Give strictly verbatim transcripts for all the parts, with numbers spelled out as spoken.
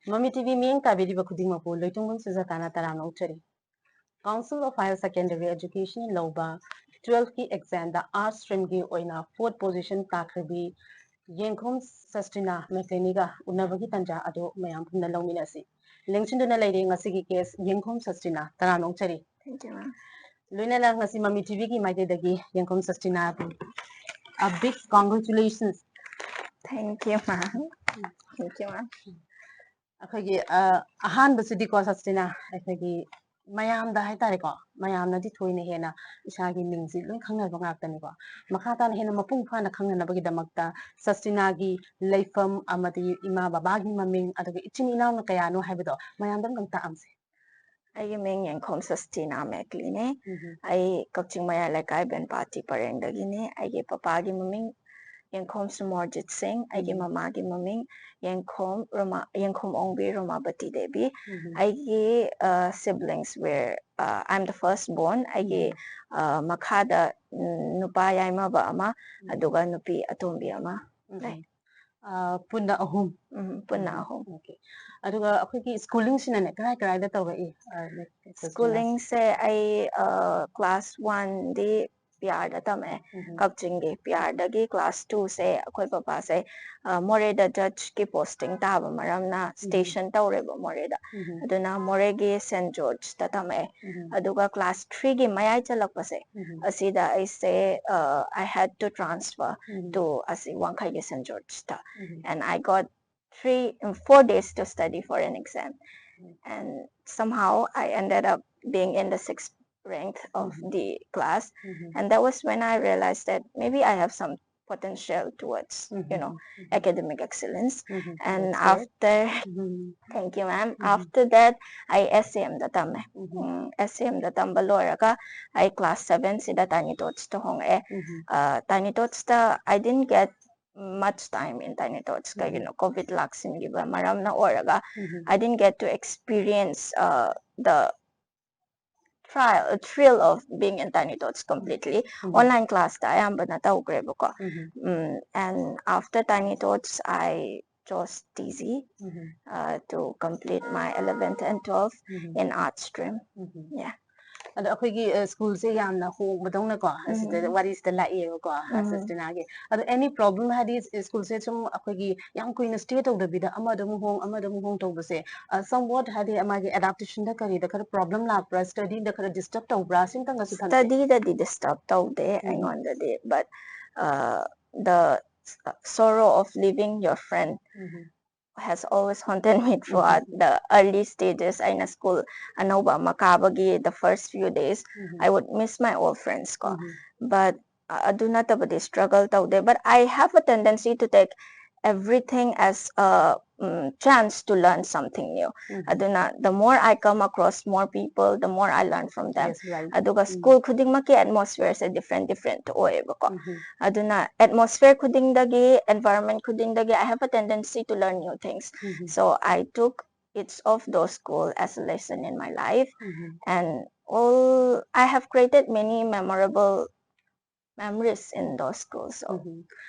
ꯃꯃꯤ ꯇꯤꯚꯤ ꯃꯤꯠꯌꯦꯡ ꯇꯥꯕꯤꯔꯤꯕ ꯈꯨꯗꯤꯡꯃꯛꯄꯨ ꯂꯣꯏꯇꯣꯡꯕꯝ ꯁꯨꯖꯥꯇꯥꯅ ꯇꯔꯥꯝꯅ ꯑꯣꯛꯆꯔꯤ꯫ Council of Higher Secondary Education ꯂꯧꯕ twelfth ꯀꯤ exam ꯗ arts stream ꯒꯤ ꯑꯣꯏꯅ fourth position ꯇꯥꯈ꯭ꯔꯕꯤ ꯌꯦꯡꯈꯣꯝ ꯁꯁꯇꯤꯅꯥ ꯃꯦꯛꯂꯤꯅꯤꯒ ꯎꯅꯕꯒꯤ ꯇꯥꯟꯖꯥ ꯑꯗꯨ ꯃꯌꯥꯝ ꯄꯨꯟꯅ ꯂꯧꯃꯤꯟꯅꯁꯤ꯫ ꯂꯦꯡꯁꯤꯟꯗꯨꯅ ꯂꯩꯔꯦ ꯉꯁꯤꯒꯤ guest ꯌꯦꯡꯈꯣꯝ ꯁꯁꯇꯤꯅꯥ, ꯇꯔꯥꯝꯅ ꯑꯣꯛꯆꯔꯤ꯫ Thank you, ma'am. ꯂꯣꯏꯅꯅ ꯉꯁꯤ ꯃꯃꯤ ꯇꯤꯚꯤꯒꯤ ꯃꯥꯏꯀꯩꯗꯒꯤ ꯌꯦꯡꯈꯣꯝ ꯁꯁꯇꯤꯅꯥꯕꯨ a big congratulations꯫ Thank you, ma'am. Thank you, ma'am. ꯑꯩꯈꯣꯏꯒꯤ ꯑ, ꯑꯍꯥꯟꯕꯁꯤꯗꯤꯀꯣ ꯁꯁꯇꯤꯅꯥ, ꯑꯩꯈꯣꯏꯒꯤ ꯃꯌꯥꯝꯗ ꯍꯥꯏꯇꯥꯔꯦꯀꯣ, ꯃꯌꯥꯝꯅꯗꯤ ꯊꯣꯏꯅ ꯍꯦꯟꯅ ꯏꯁꯥꯒꯤ ꯃꯤꯡꯁꯤ ꯂꯣꯏ ꯈꯪꯅꯕ ꯉꯥꯛꯇꯅꯤꯀꯣ꯫ ꯃꯈꯥ ꯇꯥꯅ ꯍꯦꯟꯅ ꯃꯄꯨꯡ ꯐꯥꯅ ꯈꯪꯅꯅꯕꯒꯤꯗꯃꯛꯇ ꯁꯁꯇꯤꯅꯥꯒꯤ ꯂꯩꯐꯝ ꯑꯃꯗꯤ ꯏꯃꯥ ꯕꯕꯥꯒꯤ ꯃꯃꯤꯡ ꯑꯗꯨꯒ ꯏꯆꯤꯟ ꯏꯅꯥꯎꯅ ꯀꯌꯥꯅꯣ ꯍꯥꯏꯕꯗꯣ ꯃꯌꯥꯝꯗ ꯑꯃꯨꯛꯇꯪ ꯇꯥꯛꯑꯝꯁꯦ꯫ ꯑꯩꯒꯤ ꯃꯤꯡ ꯌꯦꯡꯈꯣꯝ ꯁꯁꯇꯤꯅꯥ ꯃꯦꯛꯂꯤꯅꯦ꯫ ꯎꯝ꯫ ꯑꯩ ꯀꯛꯆꯤꯡ ꯃꯌꯥꯏ ꯂꯩꯀꯥꯏ ꯕꯦꯟꯄꯥꯇꯤ ꯄꯔꯦꯡꯗꯒꯤꯅꯦ꯫ ꯑꯩꯒꯤ ꯄꯄꯥꯒꯤ ꯃꯃꯤꯡ ꯌꯦꯡꯈꯣꯝ ꯁꯨꯃꯣꯔꯖꯤꯠ ꯁꯤꯡ, ꯑꯩꯒꯤ ꯎꯝ꯫ ꯃꯃꯥꯒꯤ ꯃꯃꯤꯡ ꯌꯦꯡꯈꯣꯝ ꯔꯣꯃꯥ, ꯌꯦꯡꯈꯣꯝ ꯑꯣꯡꯕꯤ ꯔꯣꯃꯥꯕꯇꯤ ꯗꯦꯕꯤ꯫ ꯎꯝ꯫ ꯑꯩꯒꯤ siblings were, uh, I am the first born. ꯑꯩꯒꯤ ꯎꯝ꯫ ꯑ, ꯃꯈꯥꯗ ꯎꯝ, ꯅꯨꯄꯥ ꯌꯥꯏꯃꯕ ꯑꯃ, ꯎꯝ꯫ ꯑꯗꯨꯒ ꯅꯨꯄꯤ ꯑꯇꯣꯝꯕꯤ ꯑꯃ ꯎꯝ꯫ ꯂꯩ꯫ ꯑ, ꯄꯨꯟꯅ ꯑꯍꯨꯝ꯫ ꯎꯝ, ꯄꯨꯟꯅ ꯎꯝ꯫ ꯑꯍꯨꯝ꯫ Okay꯫ ꯑꯗꯨꯒ ꯑꯩꯈꯣꯏꯒꯤ schooling ꯁꯤꯅꯅꯦ ꯀꯔꯥꯏ ꯀꯔꯥꯏꯗ ꯇꯧꯔꯛꯏ? ꯑ, ꯁꯁꯇꯤꯅꯥ? Schooling ꯁꯦ ꯑꯩ ꯑ, class one ꯗꯤ ꯄꯤꯌꯥꯔꯗ ꯇꯝꯃꯛꯑꯦ꯫ ꯎꯝ꯫ ꯀꯛꯆꯤꯡꯒꯤ ꯄꯤꯌꯥꯔꯗꯒꯤ class two ꯁꯦ ꯑꯩꯈꯣꯏ ꯄꯄꯥꯁꯦ ꯑ, ꯃꯣꯔꯦꯗ judge ꯀꯤ posting ꯇꯥꯕ ꯃꯔꯝꯅ ꯎꯝ꯫ station ꯇꯧꯔꯦꯕ ꯃꯣꯔꯦꯗ꯫ ꯎꯝ꯫ ꯑꯗꯨꯅ ꯃꯣꯔꯦꯒꯤ ꯁꯦꯟ ꯖꯣꯔꯖꯇ ꯇꯝꯃꯛꯑꯦ꯫ ꯎꯝ꯫ ꯑꯗꯨꯒ class three ꯒꯤ ꯃꯌꯥꯏ ꯆꯜꯂꯛꯄꯁꯦ ꯎꯝ꯫ ꯑꯁꯤꯗ ꯑꯩꯁꯦ ꯑ, I had to transfer um. to ꯑꯁꯤ ꯋꯥꯡꯈꯩꯒꯤ ꯁꯦꯟ ꯖꯣꯔꯖꯇ꯫ ꯎꯝ꯫ And I got three, um, four days to study for an exam. Um. And somehow I ended up being in the sixth rank of um. the class. Um. And that was when I realized that maybe I have some potential towards, you know, um. academic excellence. Um. And That's great. after, um. thank you, ma'am. Um. After that, I S C M ꯗ ꯇꯝꯃꯦ꯫ ꯎꯝ꯫ ꯎꯝ, S C M ꯗ ꯇꯝꯕ ꯂꯣꯏꯔꯒ ꯑꯩ class seven ꯁꯤꯗ Tiny Tots ꯇ ꯍꯣꯡꯉꯛꯑꯦ꯫ ꯎꯝ꯫ ꯑ, Tiny Tots ꯇ I didn't get much time in Tiny Tots. ꯎꯝ꯫ ꯀꯩꯒꯤꯅꯣ, COVID ꯂꯥꯛꯁꯤꯟꯈꯤꯕ ꯃꯔꯝꯅ ꯑꯣꯏꯔꯒ ꯎꯝ꯫ I didn't get to experience, uh, the trial, thrill of being in Tiny Tots completely. Um. Online class ꯇ ꯑꯌꯥꯝꯕꯅ ꯇꯧꯈ꯭ꯔꯦꯕꯀꯣ꯫ ꯎꯝ꯫ ꯎꯝ, and after Tiny Tots, I chose T Z uh, to complete my eleventh and twelfth in art stream. Yeah. ꯑꯗꯣ ꯑꯩꯈꯣꯏꯒꯤ ꯁ꯭ꯀꯨꯜꯁꯦ ꯌꯥꯝꯅ ꯍꯣꯡꯕꯗꯧꯅꯀꯣ ꯑꯁꯤꯗ ꯋꯥꯔꯤꯁꯤꯗ ꯂꯥꯛꯏꯌꯦꯕꯀꯣ ꯁꯁꯇꯤꯅꯥꯒꯤ꯫ ꯑꯗꯣ any problem ꯍꯥꯏꯗꯤ ꯁ꯭ꯀꯨꯜꯁꯦ ꯁꯨꯝ ꯑꯩꯈꯣꯏꯒꯤ ꯌꯥꯝ ꯀꯨꯏꯅ stay ꯇꯧꯗꯕꯤꯗ ꯑꯃꯗ ꯑꯃꯨꯛ ꯍꯣꯡ ꯑꯃꯗ ꯑꯃꯨꯛ ꯍꯣꯡ ꯇꯧꯕꯁꯦ, somewhat ꯍꯥꯏꯗꯤ ꯃꯥꯒꯤ adaptationꯗ ꯀꯔꯤꯗ ꯈꯔ problem ꯂꯥꯛꯄ꯭ꯔꯥ, studyꯗ ꯈꯔ disturb ꯇꯧꯕ꯭ꯔꯥ, ꯁꯤꯝꯇꯪꯒꯁꯨ ꯊꯝꯕꯤꯌꯨ꯫ Studyꯗꯗꯤ disturb ꯇꯧꯗꯦ ꯑꯩꯉꯣꯟꯗꯗꯤ, but uh, the sorrow of leaving your friend has always haunted me throughout the early stages. ꯑꯩꯅ ꯁ꯭ꯀꯨꯜ ꯑꯅꯧꯕ ꯑꯃ ꯀꯥꯕꯒꯤ the first few days I would miss my old friends ꯀꯣ, but ꯑꯗꯨ ꯅꯠꯇꯕꯗꯤ struggle ꯇꯧꯗꯦ, but I have a tendency to take everything as a um, chance to learn something new. ꯑꯗꯨꯅ the more I come across more people, the more I learn from them. Yes, right. ꯑꯗꯨꯒ school ꯈꯨꯗꯤꯡꯃꯛꯀꯤ atmosphereꯁꯦ different different ꯑꯣꯏꯌꯦꯕꯀꯣ. ꯑꯗꯨꯅ atmosphere ꯈꯨꯗꯤꯡꯗꯒꯤ, environment ꯈꯨꯗꯤꯡꯗꯒꯤ I have a tendency to learn new things. So I took each of those school as a lesson in my life, and all I have created many memorable memories in those schools. So,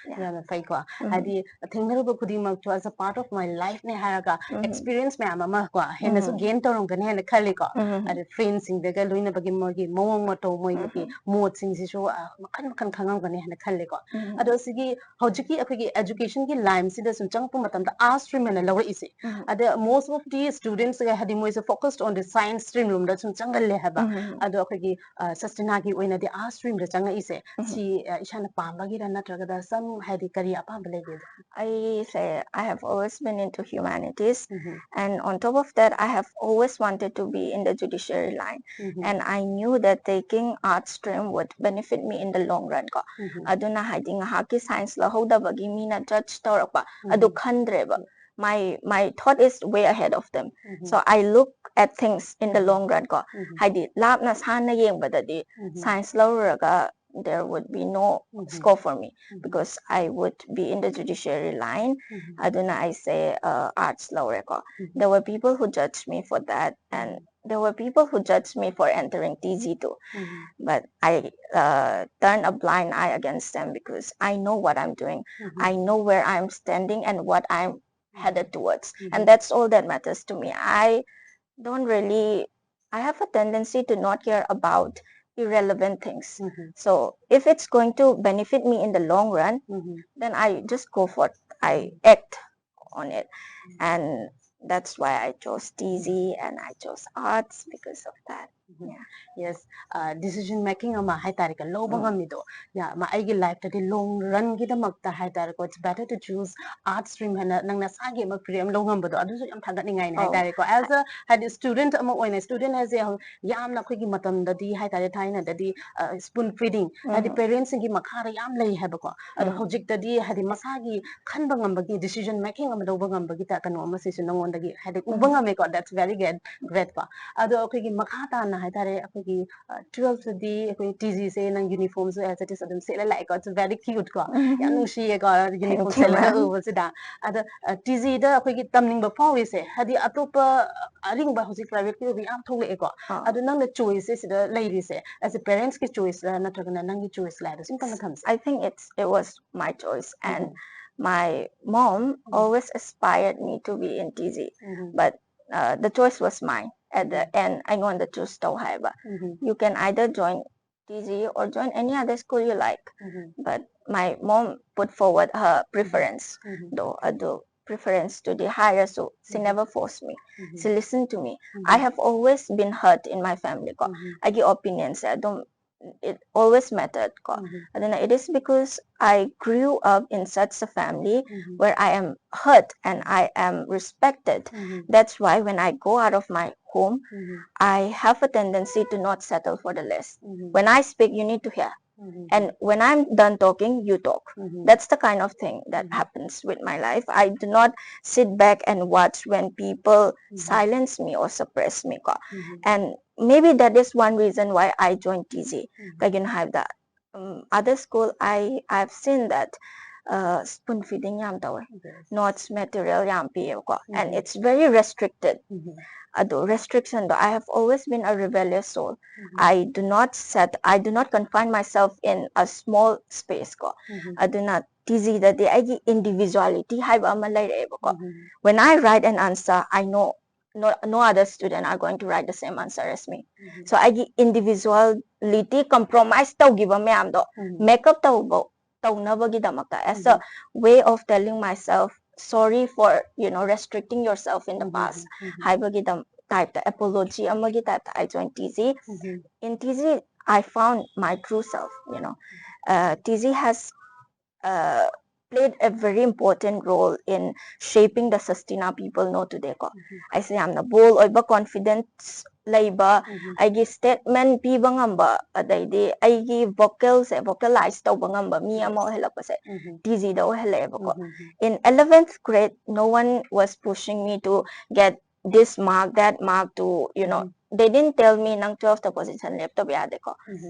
yeah. ꯌꯥꯝꯅ ꯐꯩꯀꯣ꯫ ꯍꯥꯏꯗꯤ ꯊꯦꯡꯅꯔꯨꯕ ꯈꯨꯗꯤꯡꯃꯛꯇꯣ as a part of my lifeꯅꯦ ꯍꯥꯏꯔꯒ experience ꯃꯌꯥꯝ ꯑꯃ ꯀꯣ ꯍꯦꯟꯅꯁꯨ gain ꯇꯧꯔꯝꯒꯅꯤ ꯍꯥꯏꯅ ꯈꯜꯂꯤꯀꯣ꯫ ꯑꯗ friendꯁꯤꯡꯗꯒ ꯂꯣꯏꯅꯕꯒꯤ ꯃꯣꯏꯒꯤ ꯃꯑꯣꯡ ꯃꯇꯧ, ꯃꯣꯏꯒꯤ ꯃꯣꯠꯁꯤꯡꯁꯤꯁꯨ ꯑ, ꯃꯈꯜ ꯃꯈꯜ ꯈꯪꯉꯝꯒꯅꯤ ꯍꯥꯏꯅ ꯈꯜꯂꯤꯀꯣ꯫ ꯑꯗꯣ ꯁꯤꯒꯤ ꯍꯧꯖꯤꯛꯀꯤ ꯑꯩꯈꯣꯏꯒꯤ educationꯒꯤ lineꯁꯤꯗ ꯁꯨꯝ ꯆꯪꯉꯛꯄ ꯃꯇꯝꯗ arts stream ꯑꯅ ꯂꯧꯔꯛꯏꯁꯦ, ꯑꯗ most of the students ꯍꯥꯏꯗꯤ ꯃꯣꯏꯁꯦ focused on the science stream ꯂꯣꯝꯗ ꯁꯨꯝ ꯆꯪꯒꯜꯂꯦ ꯍꯥꯏꯕ꯫ ꯑꯗꯣ ꯑꯩꯈꯣꯏꯒꯤ ꯑ, ꯁꯁꯇꯤꯅꯥꯒꯤ ꯑꯣꯏꯅꯗꯤ arts streamꯗ ꯆꯪꯉꯛꯏꯁꯦ, ꯁꯤ ꯑ, ꯏꯁꯥꯅ ꯄꯥꯝꯕꯒꯤꯔ ꯅꯠꯇ꯭ꯔꯒꯅ some ꯍꯥꯏꯗꯤ ꯀꯔꯤ ꯑꯄꯥꯝꯕ ꯂꯩꯒꯦ? ꯑꯩꯁꯦ I have always been into humanities, and on top of that I have always wanted to be in the judiciary line, and I knew that taking art stream would benefit me in the long run ꯀꯣ꯫ ꯑꯗꯨꯅ ꯍꯥꯏꯗꯤ ꯉꯥꯏꯍꯥꯛꯀꯤ science ꯂꯧꯍꯧꯗꯕꯒꯤ ꯃꯤꯅ judge ꯇꯧꯔꯛꯄ ꯑꯗꯨ ꯈꯟꯗ꯭ꯔꯦꯕ꯫ My my thought is way ahead of them, so I look at things in the long run ꯀꯣ꯫ ꯍꯥꯏꯗꯤ ꯂꯥꯞꯅ ꯁꯥꯟꯅ ꯌꯦꯡꯕꯗꯗꯤ science ꯂꯧꯔꯨꯔꯒ there would be no scope for me because I would be in the judiciary line. ꯑꯗꯨꯅ ꯑꯩꯁꯦ uh, arts ꯂꯧꯔꯦꯀꯣ. There were people who judged me for that, and there were people who judged me for entering T Z too. Mhm. But I uh, turned a blind eye against them because I know what I'm doing. Mhm. I know where I'm standing and what I'm headed towards. Mhm. And that's all that matters to me. I don't really, I have a tendency to not care about irrelevant things. Mhm. So if it's going to benefit me in the long run, Mhm. then I just go for it. I act on it. And that's why I chose T Z and I chose arts because of that. Yes, decision making ꯑꯃ ꯍꯥꯏꯇꯥꯔꯦꯀꯣ, ꯂꯧꯕ ꯉꯝꯃꯤꯗꯣ꯫ ꯌꯥ, ꯑꯩꯒꯤ ꯂꯥꯏꯐꯇꯗꯤ ꯂꯣꯡ ꯔꯟꯒꯤꯗꯃꯛꯇ ꯍꯥꯏꯇꯥꯔꯦꯀꯣ, it's better to choose arts stream ꯍꯥꯏꯅ ꯅꯪ ꯅꯁꯥꯒꯤ ꯑꯃ ꯀꯦꯔꯤꯌꯔ ꯑꯃ ꯂꯧ ꯉꯝꯕꯗꯣ, ꯑꯗꯨꯁꯨ ꯌꯥꯝ ꯊꯥꯒꯠꯅꯤꯡꯉꯥꯏꯅꯤ ꯑꯧ꯫ ꯍꯥꯏꯇꯥꯔꯦꯀꯣ꯫ As a, ꯍꯥꯏꯗꯤ, ꯁ꯭ꯇꯨꯗꯦꯟꯠ ꯑꯃ ꯑꯣꯏꯅ, ꯁ꯭ꯇꯨꯗꯦꯟꯠ ꯍꯥꯏꯁꯦ ꯌꯥꯝꯅ ꯑꯩꯈꯣꯏꯒꯤ ꯃꯇꯝꯗꯗꯤ ꯍꯥꯏꯇꯥꯔꯦ, ꯊꯥꯏꯅꯗꯗꯤ spoon feeding, ꯍꯥꯏꯗꯤ, ꯎꯝ꯫ ꯄꯦꯔꯦꯟꯠꯁꯤꯡꯒꯤ ꯃꯈꯥꯗ ꯌꯥꯝ ꯂꯩ ꯍꯥꯏꯕꯀꯣ꯫ ꯑꯗꯣ ꯎꯝ꯫ ꯍꯧꯖꯤꯛꯇꯗꯤ ꯍꯥꯏꯗꯤ ꯃꯁꯥꯒꯤ ꯈꯟꯕ ꯉꯝꯕꯒꯤ, decision making ꯑꯃ ꯂꯧꯕ ꯉꯝꯕꯒꯤ ꯇ-, ꯀꯩꯅꯣ ꯑꯃ ꯁꯤꯁꯨ ꯅꯉꯣꯟꯗꯒꯤ ꯍꯥꯏꯗꯤ ꯎꯕ ꯎꯝ꯫ ꯉꯝꯃꯦꯀꯣ꯫ That's very great, great ꯀꯣ꯫ ꯑꯗꯣ ꯑꯩꯈꯣꯏꯒꯤ ꯃꯈꯥ ꯇꯥꯅ ꯍꯥꯏꯇꯥꯔꯦ, ꯑꯩꯈꯣꯏꯒꯤ twelfth ꯇꯗꯤ ꯑꯩꯈꯣꯏ T Zꯁꯦ ꯅꯪ ꯌꯨꯅꯤꯐꯣꯔꯝꯁꯨ as it is ꯑꯗꯨꯝ ꯁꯦꯠꯂ ꯂꯥꯛꯑꯦꯀꯣ꯫ It's very cute ꯀꯣ꯫ ꯌꯥꯝ ꯎꯝ꯫ ꯅꯨꯡꯁꯤꯌꯦꯀꯣ, ꯌꯨꯅꯤꯐꯣꯔꯝ Thank you, ꯁꯦꯠꯂꯒ ma'am. ꯎꯕꯁꯤꯗ꯫ ꯑꯗ T Zꯗ ꯑꯩꯈꯣꯏꯒꯤ ꯇꯝꯅꯤꯡꯕ ꯐꯥꯎꯔꯤꯁꯦ, ꯍꯥꯏꯗꯤ ꯑꯇꯣꯞꯄ ꯑꯔꯤꯡꯕ ꯍꯧꯖꯤꯛ ꯄ꯭ꯔꯥꯏꯚꯦꯠꯀꯤ ꯑꯣꯏꯕ ꯌꯥꯝ ꯊꯣꯛꯂꯛꯑꯦꯀꯣ꯫ ꯑꯥ꯫ ꯑꯗꯣ ꯅꯪꯅ choiceꯁꯦ ꯁꯤꯗ ꯂꯩꯔꯤꯁꯦ as a parentsꯀꯤ choiceꯔ ꯅꯠꯇ꯭ꯔꯒꯅ ꯅꯪꯒꯤ choiceꯂ ꯍꯥꯏꯕ ꯁꯨꯝ ꯀꯟꯅ ꯈꯟꯁꯦ꯫ I think it's it was my choice, and Mhm. my mom always aspired me to be in T Z, Mhm. but uh, the choice was mine. At the end, ꯑꯩꯉꯣꯟꯗ choose ꯇꯧ ꯍꯥꯏꯕ. Mhm. You can either join T Z or join any other school you like. Mhm. But my mom put forward her preference. Mhm. ꯑꯗꯣ ꯑꯗꯨ preference ꯇꯨꯗꯤ ꯍꯥꯏꯔꯁꯨ, she Mhm. never forced me. Mhm. She listened to me. Mhm. I have always been heard in my family ꯀꯣ. Mhm. ꯑꯩꯒꯤ opinionꯁꯦ ꯑꯗꯨꯝ, it always mattered ꯀꯣ. Mhm. ꯑꯗꯨꯅ it is because I grew up in such a family Mhm. where I am heard and I am respected. Mhm. That's why when I go out of my home, Mhm. I have a tendency to not settle for the less. Mhm. When I speak, you need to hear. Mhm. And when I'm done talking, you talk. Mhm. That's the kind of thing that Mhm. happens with my life. I do not sit back and watch when people Mhm. silence me or suppress me ꯀꯣ. Mhm. And maybe that is one reason why I joined T Z. Mhm. ꯀꯩꯒꯤꯅꯣ ꯍꯥꯏꯕꯗ, um, other school, I, I've seen that spoon feeding ꯌꯥꯝ ꯇꯧꯋꯦ, notes material ꯌꯥꯝ ꯄꯤꯌꯦꯕꯀꯣ, and it's very restricted. ꯑꯗꯣ restriction ꯗꯣ, I have always been a rebellious soul. I do not set, I do not confine myself in a small space ꯀꯣ. ꯑꯗꯨꯅ T G ꯗꯗꯤ ꯑꯩꯒꯤ individuality ꯍꯥꯏꯕ ꯑꯃ ꯂꯩꯔꯛꯑꯦꯕꯀꯣ. When I write an answer, I know no, no other student are going to write the same answer as me. So ꯑꯩꯒꯤ individuality compromise ꯇꯧꯈꯤꯕ ꯃꯌꯥꯝꯗꯣ make up ꯇꯧꯕ ꯇꯧꯅꯕꯒꯤꯗꯃꯛꯇ, as a way of telling myself sorry for, you know, restricting yourself in the past ꯍꯥꯏꯕꯒꯤꯗꯝ type ꯇ, apology ꯑꯃꯒꯤ type ꯇ I join T G. In T G, I found my true self, you know. Uh, T G has uh, played a very important role in shaping the Sastina people know today ꯀꯣ. ꯑꯩꯁꯦ ꯌꯥꯝꯅ bold ꯑꯣꯏꯕ, confidence ꯂꯩꯕ, ꯑꯩꯒꯤ statement ꯄꯤꯕ ꯉꯝꯕ, ꯑꯗꯩꯗꯤ ꯑꯩꯒꯤ vocal ꯁꯦ vocalize ꯇꯧꯕ ꯉꯝꯕ ꯃꯤ ꯑꯃ ꯑꯣꯏꯍꯜꯂꯛꯄꯁꯦ T G the ꯑꯣꯏꯍꯜꯂꯛꯑꯦꯕꯀꯣ. In eleventh grade, no one was pushing me to get this mark, that mark to, you know, they didn't tell me ꯅꯪ twelfth ꯇ position ꯂꯦꯞꯇꯕ ꯌꯥꯗꯦꯀꯣ.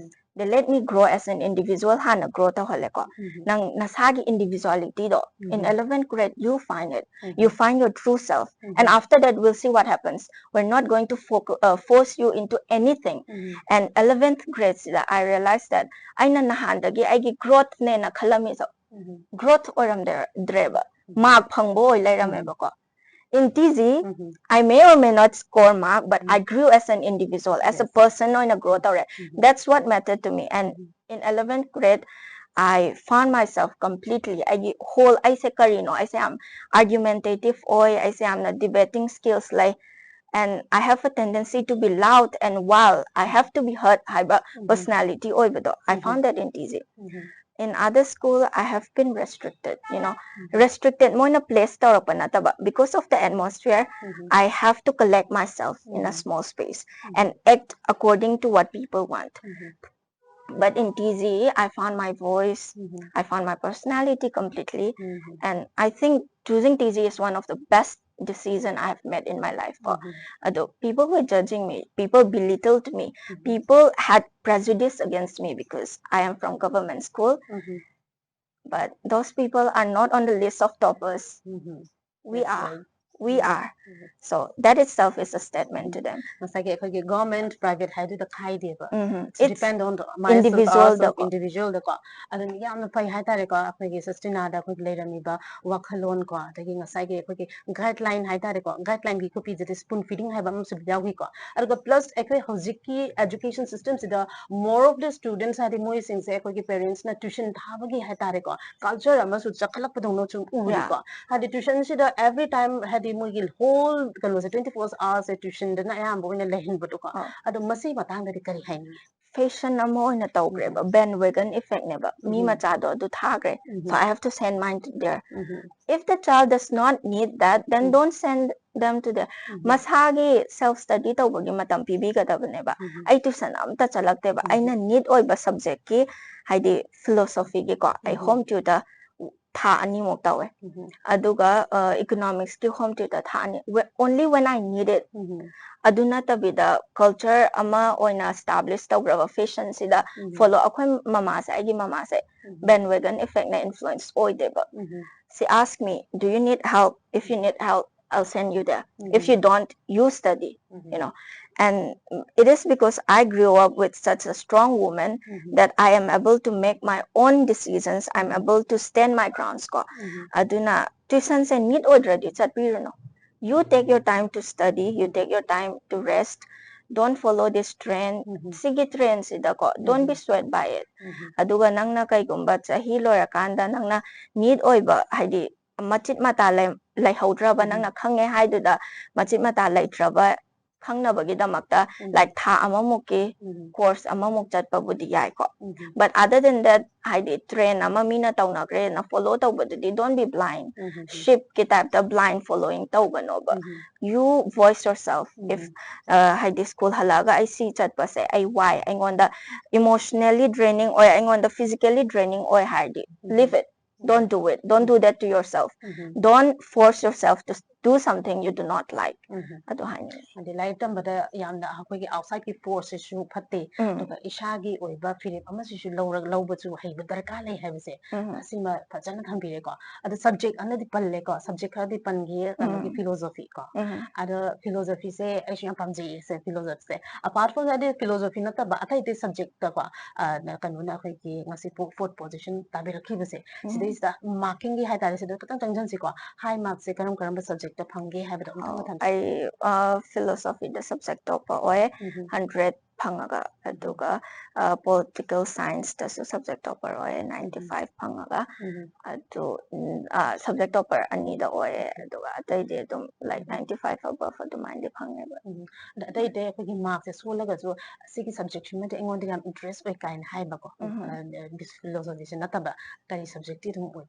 They let me grow as an individual, ꯍꯥꯟꯅ grow ꯇꯧꯍꯜꯂꯦꯀꯣ. ꯅꯪ ꯅꯁꯥꯒꯤ individuality ꯗꯣ, in eleventh grade, you find it. You find your true self. And after that, we'll see what happens. We're not going to foc- uh, force you into anything. And eleventh grade ꯁꯤꯗ I realized that ꯑꯩꯅ ꯅꯍꯥꯟꯗꯒꯤ ꯑꯩꯒꯤ growth ꯅꯦꯅ ꯈꯜꯂꯝꯃꯤꯁꯨ growth ꯑꯣꯏꯔꯝꯗ꯭ꯔꯦꯕ, mark ꯐꯪꯕ ꯑꯣꯏ ꯂꯩꯔꯝꯃꯦꯕꯀꯣ. In T G, I may or may not score mark, but I grew as an individual, as a person ꯑꯣꯏꯅ grow ꯇꯧꯔꯦ. That's what mattered to me. And in eleventh grade, I found myself completely. ꯑꯩꯒꯤ whole, ꯑꯩꯁꯦ ꯀꯔꯤꯅꯣ? ꯑꯩꯁꯦ ꯌꯥꯝ argumentative ꯑꯣꯏ, ꯑꯩꯁꯦ ꯌꯥꯝꯅ debating skills ꯂꯩ, and I have a tendency to be loud and wild. I have to be heard ꯍꯥꯏꯕ personality ꯑꯣꯏꯕꯗꯣ. I found that in T G. In other school, I have been restricted, you know. Restricted, ꯃꯣꯏꯅ place ꯇꯧꯔꯛꯄ ꯅꯠꯇꯕ, because of the atmosphere, I have to collect myself in a small space and act according to what people want. But in T G, I found my voice, I found my personality completely, and I think choosing T G is one of the best decision I have made in my life. ꯀꯣ. ꯑꯗꯣ people were judging me, people belittled me, people had prejudice against me because I am from government school. But those people are not on the list of toppers. Mhm. We That's are. right. We Mhm. are. Mhm. So that itself is a statement to them. ꯉꯁꯥꯏꯒꯤ ꯑꯩꯈꯣꯏꯒꯤ government private ꯍꯥꯏꯗꯨꯗ ꯈꯥꯏꯗꯦꯕ. Mhm. It's It's depend on the individual individual ꯗꯀꯣ. Individual ꯗꯀꯣ. ꯑꯗꯨꯅ ꯌꯥꯝꯅ ꯐꯩ ꯍꯥꯏꯇꯥꯔꯦꯀꯣ, ꯑꯩꯈꯣꯏꯒꯤ ꯁꯁꯇꯤꯅꯥꯗ ꯑꯩꯈꯣꯏꯒꯤ ꯂꯩꯔꯝꯃꯤꯕ ꯋꯥꯈꯜꯂꯣꯟ ꯀꯣ, ꯑꯗꯒꯤ ꯉꯁꯥꯏꯒꯤ ꯑꯩꯈꯣꯏꯒꯤ guideline ꯍꯥꯏꯇꯥꯔꯦꯀꯣ, guideline ꯒꯤ copy ꯗꯗꯤ spoon feeding ꯍꯥꯏꯕ ꯑꯃꯁꯨ ꯌꯥꯎꯈꯤꯀꯣ. ꯑꯗꯨꯒ plus ꯑꯩꯈꯣꯏ ꯍꯧꯖꯤꯛꯀꯤ education system ꯁꯤꯗ more of the students ꯍꯥꯏꯗꯤ ꯃꯣꯏꯁꯤꯡꯁꯦ ꯑꯩꯈꯣꯏꯒꯤ parents ꯅ tuition ꯊꯥꯕꯒꯤ ꯍꯥꯏꯇꯥꯔꯦꯀꯣ, culture ꯑꯃꯁꯨ ꯆꯈꯠꯂꯛꯄꯗꯧꯅꯁꯨ ꯎꯔꯤꯀꯣ. ꯍꯥꯏꯗꯤ tuition ꯁꯤꯗ every time ꯍꯥꯏꯗꯤ ꯃꯣꯏꯒꯤ whole ꯀꯩꯅꯣꯁꯦ twenty four hours ꯁꯦ tuition ꯗꯅ ꯑꯌꯥꯝꯕ ꯑꯣꯏꯅ ꯂꯩꯍꯟꯕꯗꯣꯀꯣ. ꯑꯥ. ꯑꯗꯣ ꯃꯁꯤꯒꯤ ꯃꯇꯥꯡꯗꯗꯤ ꯀꯔꯤ ꯍꯥꯏꯅꯤꯡꯉꯤ? Fashion ꯑꯃ ꯑꯣꯏꯅ ꯇꯧꯈ꯭ꯔꯦꯕ, bandwagon effect ꯅꯦꯕ, ꯃꯤ ꯎꯝ. ꯃꯆꯥꯗꯣ ꯑꯗꯨ ꯊꯥꯈ꯭ꯔꯦ, so um. I have to send mine to there. Um. If the child does not need that, then um. don't send them to there. ꯎꯝ. ꯃꯁꯥꯒꯤ self study ꯇꯧꯕꯒꯤ ꯃꯇꯝ ꯄꯤꯕꯤꯒꯗꯕꯅꯦꯕ. ꯎꯝ. ꯑꯩ tuition ꯑꯝꯇ ꯆꯠꯂꯛꯇꯦꯕ, ꯎꯝ. ꯑꯩꯅ need ꯑꯣꯏꯕ subject ꯀꯤ, ꯍꯥꯏꯗꯤ philosophy ꯒꯤꯀꯣ, ꯑꯩ ꯎꯝ. home tutor ꯊꯥ ꯑꯅꯤꯃꯨꯛ ꯇꯧꯋꯦ, ꯎꯝ. ꯑꯗꯨꯒ economics ꯀꯤ home tutor ꯊꯥ ꯑꯅꯤ, only when I need it. ꯎꯝ. ꯑꯗꯨ ꯅꯠꯇꯕꯤꯗ culture ꯑꯃ ꯑꯣꯏꯅ establish ꯇꯧꯈ꯭ꯔꯕ fashion ꯁꯤꯗ ꯎꯝ. follow, ꯑꯩꯈꯣꯏ ꯃꯃꯥꯁꯦ, ꯑꯩꯒꯤ ꯃꯃꯥꯁꯦ ꯎꯝ. bandwagon effect ꯅ influence ꯑꯣꯏꯗꯦꯕ. ꯎꯝ. She asked me, "Do you need help? If you need help, I'll send you there. If you don't, you study." Um. You know, and it is because I grew up with such a strong woman um. that I am able to make my own decisions. I'm um. able to stand my grounds ꯀꯣ. ꯎꯝ. ꯑꯗꯨꯅ tuition ꯁꯦ need ꯑꯣꯏꯗ꯭ꯔꯗꯤ ꯆꯠꯄꯤꯔꯨꯅꯨ. You take your time to study, you take your time to rest. Don't follow this trend. ꯎꯝ. ꯁꯤꯒꯤ trend ꯁꯤꯗꯀꯣ, don't be um. swayed by it. ꯎꯝ. ꯑꯗꯨꯒ ꯅꯪꯅ ꯀꯩꯒꯨꯝꯕ ꯆꯍꯤ ꯂꯣꯏꯔꯀꯥꯟꯗ ꯅꯪꯅ need ꯑꯣꯏꯕ, ꯍꯥꯏꯗꯤ ꯃꯆꯤꯠ ꯃꯇꯥ ꯂꯩ-, ꯂꯩꯍꯧꯗ꯭ꯔꯕ, ꯎꯝ. ꯅꯪꯅ ꯈꯪꯉꯦ ꯍꯥꯏꯗꯨꯗ ꯃꯆꯤꯠ ꯃꯇꯥ ꯂꯩꯇ꯭ꯔꯕ ꯈꯪꯅꯕꯒꯤꯗꯃꯛꯇ, ꯎꯝ. like, ꯊꯥ ꯑꯃꯃꯨꯛꯀꯤ ꯎꯝ. course ꯑꯃꯃꯨꯛ ꯆꯠꯄꯕꯨꯗꯤ ꯌꯥꯏꯀꯣ. ꯎꯝ. But other than that, ꯍꯥꯏꯗꯤ trend ꯑꯃ ꯃꯤꯅ ꯇꯧꯅꯈ꯭ꯔꯦꯅ follow ꯇꯧꯕꯗꯨꯗꯤ, don't be blind. Um. Ship ꯀꯤ type ꯇ blind following ꯇꯧꯒꯅꯣꯕ. Um. You voice yourself. If, um. uh, ꯍꯥꯏꯗꯤ school ꯍꯜꯂꯛꯑꯒ ꯑꯩ ꯁꯤ ꯆꯠꯄꯁꯦ ꯑꯩ ꯋꯥꯏ, ꯑꯩꯉꯣꯟꯗ emotionally draining ꯑꯣꯏ, ꯑꯩꯉꯣꯟꯗ physically draining ꯑꯣꯏ ꯍꯥꯏꯔꯗꯤ, ꯎꯝ. leave it. Don't do it. Don't do that to yourself. Um. Don't force yourself to do something you do not like. ꯎꯝ꯫ ꯑꯗꯨ ꯍꯥꯏꯅꯤꯡꯉꯤ꯫ ꯍꯥꯏꯗꯤ ꯂꯥꯏꯔꯤꯛ ꯇꯝꯕꯗ ꯌꯥꯝꯅ ꯑꯩꯈꯣꯏꯒꯤ outside ꯀꯤ force ꯁꯤꯁꯨ ꯐꯠꯇꯦ, ꯎꯝ꯫ ꯑꯗꯨꯒ ꯏꯁꯥꯒꯤ ꯑꯣꯏꯕ ꯐꯤꯔꯦꯞ ꯑꯃꯁꯤꯁꯨ ꯂꯧꯔ ꯂꯧꯕꯁꯨ ꯍꯩꯕ ꯗꯔꯀꯥꯔ ꯂꯩ ꯍꯥꯏꯕꯁꯦ ꯎꯝ꯫ ꯁꯤꯃ ꯐꯖꯅ ꯊꯝꯕꯤꯔꯦꯀꯣ꯫ ꯑꯗꯣ subject ꯑꯃꯗꯤ ꯄꯜꯂꯦꯀꯣ, subject ꯈꯔꯗꯤ ꯄꯟꯈꯤꯌꯦ ꯀꯩꯅꯣꯒꯤ ꯎꯝ꯫ philosophy ꯀꯣ꯫ ꯎꯝ꯫ ꯑꯗꯣ philosophy ꯁꯦ ꯑꯩꯁꯨ ꯌꯥꯝ ꯄꯥꯝꯖꯩꯌꯦ ꯁꯦ, philosophy say. Apart from that, philosophy ꯅꯠꯇꯕ ꯑꯇꯩ ꯑꯇꯩ subject ꯇꯀꯣ, ꯑ, ꯀꯩꯅꯣꯅ ꯑꯩꯈꯣꯏꯒꯤ ꯉꯁꯤ fourth position ꯇꯥꯕꯤꯔꯛꯈꯤꯕꯁꯦ, ꯎꯝ꯫ ꯁꯤꯗꯩꯁꯤꯗ marking ꯒꯤ ꯍꯥꯏꯇꯥꯔꯦ, ꯁꯤꯗ ꯈꯤꯇꯪ ꯆꯪꯁꯤꯟꯁꯤꯀꯣ꯫ High mark ꯁꯦ ꯀꯔꯝ ꯀꯔꯝꯕ subject ꯇ ꯐꯪꯒꯦ ꯍꯥꯏꯕꯗꯣ ꯑꯃꯨꯛꯇꯪꯒ ꯑꯧ, ꯊꯝꯁꯤ꯫ ꯑꯩ, ꯑ, philosophy ꯗ subject topper ꯑꯣꯏ, ꯎꯝ꯫ hundred ꯐꯪꯉꯒ, ꯑꯗꯨꯒ, ꯑ, political science ꯇꯁꯨ subject topper ꯑꯣꯏ, ninety five ꯐꯪꯉꯒ꯫ ꯎꯝ꯫ ꯑꯗꯨ, ꯎꯝ, ꯑ, subject topper ꯑꯅꯤꯗ ꯑꯣꯏꯌꯦ, ꯑꯗꯨꯒ ꯑꯇꯩꯗꯤ ꯑꯗꯨꯝ, like, ꯎꯝ꯫ ninety five above ꯑꯗꯨꯃꯥꯏꯅꯗꯤ ꯐꯪꯉꯦꯕ꯫ ꯎꯝ꯫ ꯑꯗ ꯑꯇꯩ ꯑꯇꯩ ꯑꯩꯈꯣꯏꯒꯤ mark ꯁꯦ ꯁꯣꯜꯂꯒꯁꯨ ꯁꯤꯒꯤ subject ꯁꯤꯃꯗꯤ ꯑꯩꯉꯣꯟꯗ ꯌꯥꯝ interest ꯑꯣꯏ ꯀꯥꯏꯅ ꯍꯥꯏꯕꯀꯣ꯫ ꯎꯝ꯫ ꯑ, philosophy ꯁꯦ ꯅꯠꯇꯕ ꯑꯇꯩ subject ꯇꯤ ꯑꯗꯨꯝ ꯑꯣꯏ꯫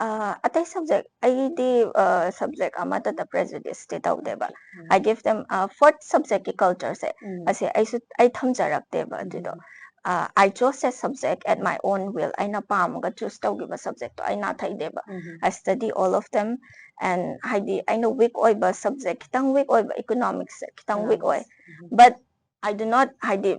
ꯑ, ꯑꯇꯩ subject, ꯑꯩꯗꯤ, ꯑ, subject ꯑꯃꯠꯇꯗ prejudice ꯇꯤ ꯇꯧꯗꯦꯕ꯫ ꯎꯝ꯫ I give them, ꯑ, fourth subject ꯀꯤ culture ꯁꯦ, ꯎꯝ꯫ ꯑꯁꯤ ꯑꯩꯁꯨ, ꯑꯩ ꯊꯝꯖꯔꯛꯇꯦꯕ ꯑꯗꯨꯗꯣ꯫ ꯎꯝ꯫ ꯑ, I chose a subject at my own will. ꯑꯩꯅ ꯄꯥꯝꯃꯒ choose ꯇꯧꯈꯤꯕ subject ꯇꯣ ꯑꯩ ꯅꯥꯊꯩꯗꯦꯕ꯫ ꯎꯝ꯫ I study all of them, and ꯍꯥꯏꯗꯤ ꯑꯩꯅ weak ꯑꯣꯏꯕ subject, ꯈꯤꯇꯪ weak ꯑꯣꯏꯕ economics ꯁꯦ ꯈꯤꯇꯪ weak ꯑꯣꯏ, ꯎꯝ꯫ but I do not, ꯍꯥꯏꯗꯤ,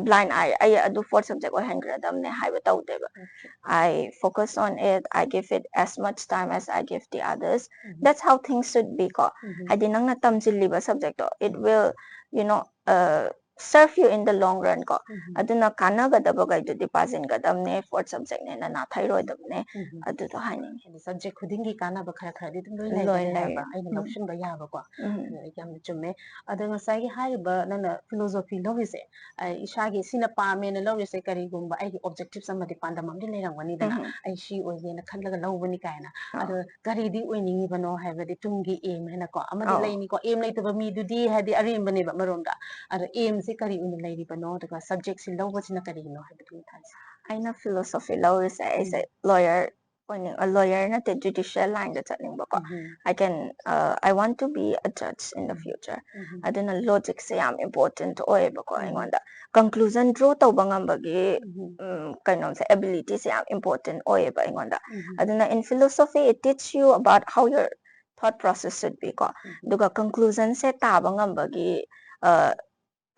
blind eye, ꯑꯩ ꯑꯗꯨ fourth subject ꯑꯣꯏꯍꯟꯈ꯭ꯔꯗꯕꯅꯦ ꯍꯥꯏꯕ ꯇꯧꯗꯦꯕ꯫ Okay. I focus on it, I give it as much time as I give the others. Um. That's how things should be ꯀꯣ꯫ ꯎꯝ꯫ ꯍꯥꯏꯗꯤ ꯅꯪꯅ ꯇꯝꯁꯤꯜꯂꯤꯕ subject to, it will, you know, uh, serve you in the long run ꯀꯣ꯫ ꯎꯝ꯫ ꯑꯗꯨꯅ ꯀꯥꯟꯅꯒꯗꯕꯈꯩꯗꯨꯗꯤ ꯄꯥꯁꯤꯟꯒꯗꯕꯅꯦ, fourth subject ꯅꯦꯅ ꯅꯥꯊꯩꯔꯣꯏꯗꯕꯅꯦ꯫ ꯎꯝ꯫ ꯑꯗꯨꯗꯣ ꯍꯥꯏꯅꯤꯡꯉꯤ꯫ ꯍꯥꯏꯗꯤ subject ꯈꯨꯗꯤꯡꯒꯤ ꯀꯥꯟꯅꯕ ꯈꯔ ꯈꯔꯗꯤ ꯑꯗꯨꯝ ꯂꯣꯏ ꯂꯣꯏ ꯂꯩꯒꯅꯤ ꯂꯩ꯫ ꯍꯥꯏꯕ, ꯑꯩꯅ ꯎꯝ꯫ ꯂꯧꯁꯤꯟꯕ ꯌꯥꯕꯀꯣ꯫ ꯎꯝ꯫ ꯑꯗꯨ ꯌꯥꯝꯅ ꯆꯨꯝꯃꯦ꯫ ꯑꯗꯣ ꯉꯁꯥꯏꯒꯤ ꯍꯥꯏꯔꯤꯕ ꯅꯪꯅ philosophy ꯂꯧꯔꯤꯁꯦ, ꯑ, ꯏꯁꯥꯒꯤ ꯁꯤꯅ ꯄꯥꯝꯃꯦꯅ ꯂꯧꯔꯤꯁꯦ, ꯀꯔꯤꯒꯨꯝꯕ ꯑꯩꯒꯤ objectives ꯑꯃꯗꯤ, ꯄꯥꯟꯗꯝ ꯑꯃꯗꯤ ꯂꯩꯔꯝꯒꯅꯤꯗꯅ, ꯎꯝ꯫ ꯑꯩ ꯁꯤ ꯑꯣꯏꯒꯦꯅ ꯈꯜꯂꯒ ꯂꯧꯕꯅꯤ ꯀꯥꯏꯅ꯫ ꯑꯥ꯫ ꯑꯗꯣ ꯀꯔꯤꯗꯤ ꯑꯣꯏꯅꯤꯡꯉꯤꯕꯅꯣ ꯍꯥꯏꯕꯗꯤ ꯇꯨꯡꯒꯤ aim ꯍꯥꯏꯅꯀꯣ ꯑꯃꯗꯤ ꯑꯧ꯫ ꯂꯩꯅꯤꯀꯣ, aim ꯂꯩꯇꯕ ꯃꯤꯗꯨꯗꯤ ꯍꯥꯏꯗꯤ ꯑꯔꯦꯝꯕꯅꯦꯕ ꯑꯃꯔꯣꯝꯗ꯫ ꯑꯗꯣ aim ꯁꯦ ꯀꯔꯤ ꯑꯣꯏꯅ ꯂꯩꯔꯤꯕꯅꯣ, ꯑꯗꯨꯒ subject ꯁꯤ ꯂꯧꯕꯁꯤꯅ ꯀꯔꯤꯒꯤꯅꯣ ꯍꯥꯏꯕꯗꯨ ꯃꯊꯪꯁꯦ꯫ ꯑꯩꯅ philosophy ꯂꯧꯔꯤꯁꯦ, ꯑꯩꯁꯦ ꯎꯝ꯫ lawyer ꯑꯣꯏꯅꯤꯡ-, ꯑ, lawyer ꯅꯠꯇꯦ, judicial line the ꯆꯠꯅꯤꯡꯕꯀꯣ꯫ Um. I can, uh, I want to be a judge in the um. future. ꯎꯝ꯫ ꯑꯗꯨꯅ logic ꯁꯦ ꯌꯥꯝ important ꯑꯣꯏꯌꯦꯕꯀꯣ ꯎꯝ꯫ ꯑꯩꯉꯣꯟꯗ꯫ Conclusion draw ꯇꯧꯕ ꯉꯝꯕꯒꯤ, ꯎꯝ꯫ ꯎꯝ, ꯀꯩꯅꯣꯁꯦ, ability ꯁꯦ ꯌꯥꯝ important ꯑꯣꯏꯌꯦꯕ ꯑꯩꯉꯣꯟꯗ꯫ ꯎꯝ꯫ ꯑꯗꯨꯅ in philosophy, it teach you about how your thought process should be ꯀꯣ, ꯑꯗꯨꯒ conclusion ꯁꯦ ꯇꯥꯕ ꯉꯝꯕꯒꯤ